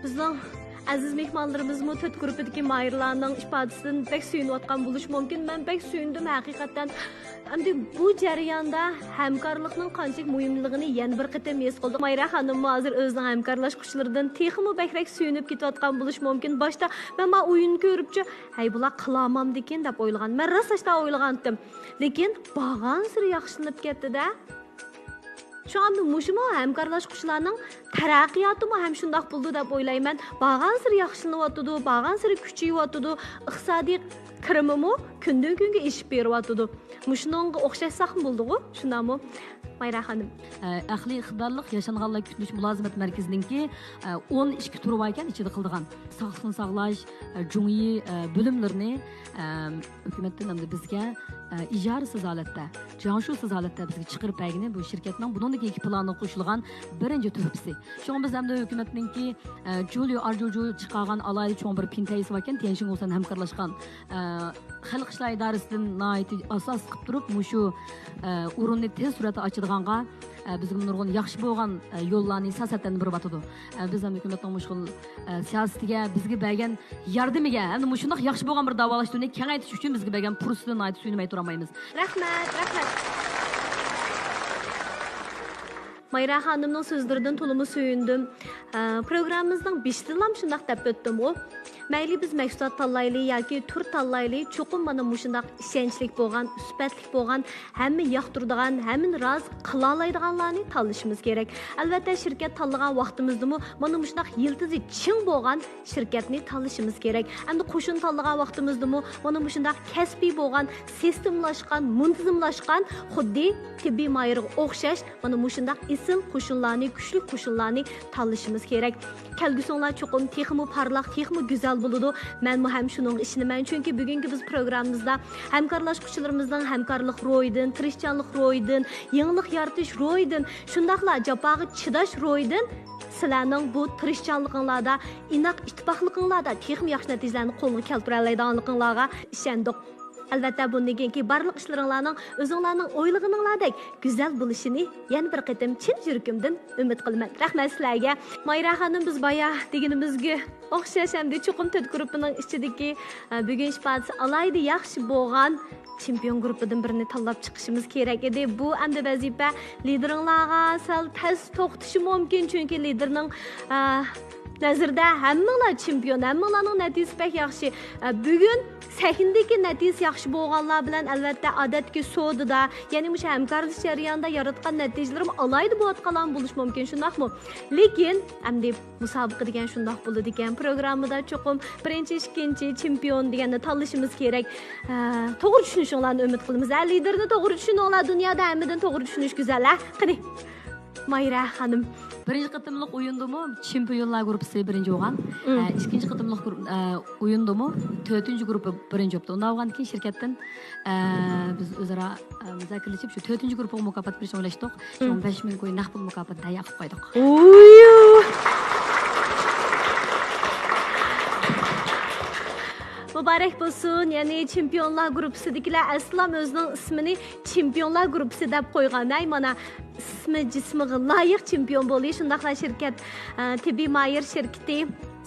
بىزنىڭ ئەزىز مېھمانلىرىمىزمۇ تۆت گۇرۇپپىدىكى ماھىرلارنىڭ ئىپادىسىدىن بەك سۆيۈنۈۋاتقان بولۇشى مۇمكىن. مەن بەك سۆيۈندۈم ھەقىقەتەن. ئەمدى بۇ جەرياندا ھەمكارلىقنىڭ قانچىلىك مۇھىملىقىنى يەنە بىر قېتىم ھېس قىلدۇق. مايرا خانىممۇ ھازىر ئۆزىنىڭ ھەمكارلاشقۇچىلىرىدىن تېخىمۇ بەكرەك سۆيۈنۈپ كېتىۋاتقان بولۇشى مۇمكىن. باشتا مەن مانا ئويۇننى كۆرۈپچۇ، ھەي، بۇلار قىلالمامدىكىن دەپ ئويلىغان. مەن راست ئاشتا ئويلىغانتىم. لېكىن بارغانسېرى ياخشىلىنىپ كەتتى-دە. شۇڭا مۇشۇمۇ ھەمكارلاشقۇچىلارنىڭ تەرەققىياتىمۇ ھەم شۇنداق بولىدۇ دەپ ئويلايمەن. بارغانسېرى ياخشىلىنىۋاتىدۇ، بارغانسېرى كۈچىيىۋاتىدۇ، ئىقتىسادىي كىرىمىمۇ كۈندىن-كۈنگە ئېشىپ بېرىۋاتىدۇ. مۇشۇنىڭغا ئوخشاشساقمۇ بولدىغۇ، شۇنداقمۇ، مايرا خانىم؟ ئە، ئەقلىي ئىقتىدارلىق ياشانغانلار كۈتۈنۈش مۇلازىمەت مەركىزىنىڭكى، ئە، ئون ئىككى تۈرى بار ئىكەن ئىچىدە قىلىدىغان. ساغلىقنى ساقلاش، ئە، جۇڭيى، ئە، بۆلۈملىرىنى، ئە، ھۆكۈمەتتىن ئەمدى بىزگە، ئە، ئىجارىسىز ھالەتتە، جياڭشۇسىز ھالەتتە بىزگە چىقىرىپ بەرگىنى بۇ شىركەتنىڭ بۇنىڭدىن كېيىنكى پىلانىغا قوشۇلغان بىرىنچى تۆھپىسى. شۇڭا بىز ئەمدى ھۆكۈمەتنىڭكى، ئە، جۇليو ئارجۇجۇ چىقارغان ئالاھىدە چوڭ بىر پىنتەيىسى باركەن، تيەنشىن گوسەن ھەمكارلاشقان، ئە، خەلق ئىشلار ئىدارىسىدىن ناھايىتى ئاساس قىلىپ تۇرۇپ، مۇشۇ، ئە، ئورۇننى تېز سۈرئەتتە ئاچىدىغانغا، ئە، بىزگە نۇرغۇن ياخشى بولغان، ئە، يوللارنى سىياسەتلەرنى بېرىۋاتىدۇ. ئە، بىز ھەم ھۆكۈمەتنىڭ مۇشۇ خىل، ئە، سىياسىتىگە، بىزگە بەرگەن ياردىمىگە، ھەمدە مۇشۇنداق ياخشى بولغان بىر داۋالاش تۈرىنى كېڭەيتىش ئۈچۈن بىزگە بەرگەن پۇرسىتىدىن ناھايىتى سۆيۈنمەي تۇرالمايمىز. رەھمەت، رەھمەت. مايرا خانىمنىڭ سۆزلىرىدىن تولىمۇ سۆيۈندۈم. ئە، پروگراممىمىزنىڭ بېشىدىنلا شۇنداق دەپ ئۆتتۈمغۇ. مەيلى بىز مەھسۇلات تاللايلى ياكى تۈر تاللايلى، چوقۇم مانا مۇشۇنداق ئىشەنچلىك بولغان، سۈپەتلىك بولغان، ھەممە ياقتۇرىدىغان، ھەممىنى رازى قىلالايدىغانلارنى تاللىشىمىز كېرەك. ئەلۋەتتە، شىركەت تاللىغان ۋاقتىمىزدىمۇ مانا مۇشۇنداق يىلتىزى چىڭ بولغان شىركەتنى تاللىشىمىز كېرەك. ئەمدى قوشۇن تاللىغان ۋاقتىمىزدىمۇ مانا مۇشۇنداق كەسپىي بولغان، سىستېمىلاشقان، مۇنتىزىملاشقان، خۇددى تېببىي ماھىرغا ئوخشاش مانا مۇشۇنداق ئېسىل قوشۇنلارنى، كۈچلۈك قوشۇنلارنى تاللىشىمىز كېرەك. كەلگۈسىڭلار چوقۇم تېخىمۇ پارلاق، تېخىمۇ گۈزەل بولىدۇ. مەنمۇ ھەم شۇنىڭغا ئىشىنىمەن، چۈنكى بۈگۈنكى بىز پروگراممىمىزدا ھەمكارلاشقۇچىلىرىمىزنىڭ ھەمكارلىق روھىدىن، تىرىشچانلىق روھىدىن، يېڭىلىق يارىتىش روھىدىن، شۇنداقلا جاپاغا چىداش روھىدىن سىلەرنىڭ بۇ تىرىشچانلىقىڭلاردا، ئىناق ئىتتىپاقلىقىڭلاردا تېخىمۇ ياخشى نەتىجىلەرنى قولغا كەلتۈرەلەيدىغانلىقىڭلارغا ئىشەندۇق. ئەلۋەتتە، بۇندىن كېيىنكى بارلىق ئىشلىرىڭلارنىڭ ئۆزۈڭلارنىڭ ئويلىغىنىڭلاردەك گۈزەل بولۇشىنى يەنە بىر قېتىم چىن يۈرىكىمدىن ئۈمىد قىلىمەن. رەھمەت سىلەرگە. مايرا خانىم، بىز بايا دېگىنىمىزگە ئوخشاش، ئەمدى چوقۇم تۆت گۇرۇپپىنىڭ ئىچىدىكى، ئە، بۈگۈن ئىپادىسى ئالاھىدە ياخشى بولغان چېمپىيون گۇرۇپپىدىن بىرىنى تاللاپ چىقىشىمىز كېرەك ئىدى. بۇ ئەمدى ۋەزىپە لىدېرىڭلارغا سەل تەس توختىشى مۇمكىن، چۈنكى لىدېرنىڭ، ئە، نەزىرىدە ھەممىڭلار چېمپىيون، ھەممىڭلارنىڭ نەتىجىسى بەك ياخشى. ئە، بۈگۈن سەھنىدىكى نەتىجىسى ياخشى بولغانلار بىلەن، ئەلۋەتتە، ئادەتتىكى سودىدا، يەنى مۇشۇ ھەمكارلىشىش جەريانىدا ياراتقان نەتىجىلىرىمۇ ئالاھىدە بولۇۋاتقانلارمۇ بولۇشى مۇمكىن، شۇنداقمۇ؟ لېكىن ئەمدى مۇسابىقە دېگەن شۇنداق بولىدىكەن، پروگراممىدا چوقۇم بىرىنچى، ئىككىنچى، چېمپىيون دېگەننى تاللىشىمىز كېرەك. ئە، توغرا چۈشىنىشىڭلارنى ئۈمىد قىلىمىز. ھە، لىدېرنى توغرا چۈشىنىڭلار، دۇنيادا ھەممىدىن توغرا چۈشىنىش گۈزەل، ھە؟ قېنى، مايرا خانىم. بىرىنچى قېتىملىق ئويۇندىمۇ چېمپىيونلار گۇرۇپپىسى بىرىنچى بولغان. مم. ئە، ئىككىنچى قېتىملىق گۇرۇپ-، ئە، ئويۇندىمۇ تۆتىنچى گۇرۇپپا بىرىنچى بوپتۇ. ئۇنداق بولغاندىن كېيىن شىركەتتىن، ئە، بىز ئۆزئارا، ئە، مۇزاكىرىلىشىپ، شۇ تۆتىنچى گۇرۇپپىغا مۇكاپات بېرىشنى ئويلاشتۇق. شۇڭا مم. بەش مىڭ كوي نەق پۇل مۇكاپاتىنى تەييار قىلىپ قويدۇق. ئۇيۇ! مۇبارەك بولسۇن. يەنى چېمپىيونلار گۇرۇپپىسىدىكىلەر ئەسلام ئۆزىنىڭ ئىسمىنى چېمپىيونلار گۇرۇپپىسى دەپ قويغان. ھەي، مانا، ئىسمى جىسمىغا لايىق چېمپىيون بولدى. شۇنداقلا شىركەت، ئە، تېببىي مايىر شىركىتى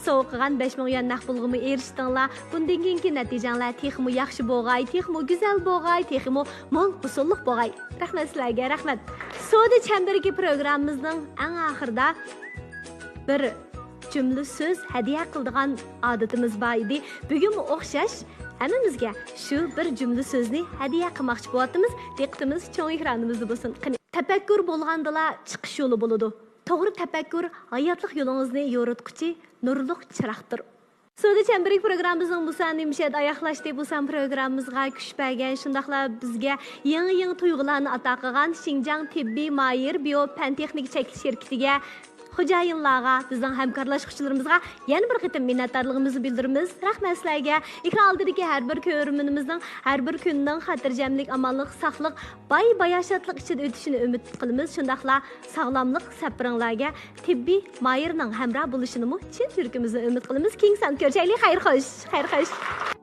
سوۋغا قىلغان بەش مىڭ يۈەن نەق پۇلغىمۇ ئېرىشتىڭلار. بۇندىن كېيىنكى نەتىجەڭلار تېخىمۇ ياخشى بولغاي، تېخىمۇ گۈزەل بولغاي، تېخىمۇ مول ھوسۇللۇق بولغاي. رەھمەت سىلەرگە، رەھمەت. سودا چەمبىرىكى پروگراممىمىزنىڭ ئەڭ ئاخىرىدا بىر جۈملە سۆز ھەدىيە قىلىدىغان ئادىتىمىز بار ئىدى. بۈگۈنمۇ ئوخشاش ھەممىمىزگە شۇ بىر جۈملە سۆزنى ھەدىيە قىلماقچى بولۇۋاتىمىز. دىققىتىمىز چوڭ ئېكرانىمىزدا بولسۇن. قېنى، تەپەككۇر بولغاندىلا چىقىش يولى بولىدۇ. توغرا تەپەككۇر ھاياتلىق يولىڭىزنى يورۇتقۇچى نۇرلۇق چىراغدۇر. سودا چەمبىرىكى پروگراممىمىزنىڭ بۇ سانى مۇشۇ يەردە ئاياغلاشتى. بۇ سان پروگراممىمىزغا كۈچ بەرگەن، شۇنداقلا بىزگە يېڭى-يېڭى تۇيغۇلارنى ئاتا قىلغان شىنجاڭ تېببىي ماھىر بىيو پەن تېخنىكا چەكلىك شىركىتىگە، خوجايىنلارغا، بىزنىڭ ھەمكارلاشقۇچىلىرىمىزغا يەنە بىر قېتىم مىننەتدارلىقىمىزنى بىلدۈرىمىز. رەھمەت سىلەرگە. ئېكران ئالدىدىكى ھەر بىر كۆرۈرمىنىمىزنىڭ ھەر بىر كۈنىنىڭ خاتىرجەملىك، ئامانلىق، ساقلىق، باي-باياشاتلىق ئىچىدە ئۆتۈشىنى ئۈمىد قىلىمىز. شۇنداقلا ساغلاملىق سەپىرىڭلارگە تېببىي ماھىرنىڭ ھەمراھ بولۇشىنىمۇ چىن يۈرىكىمىزدىن ئۈمىد قىلىمىز. كېيىنكى ساندا كۆرۈشەيلى. خەير خوش، خەير خوش.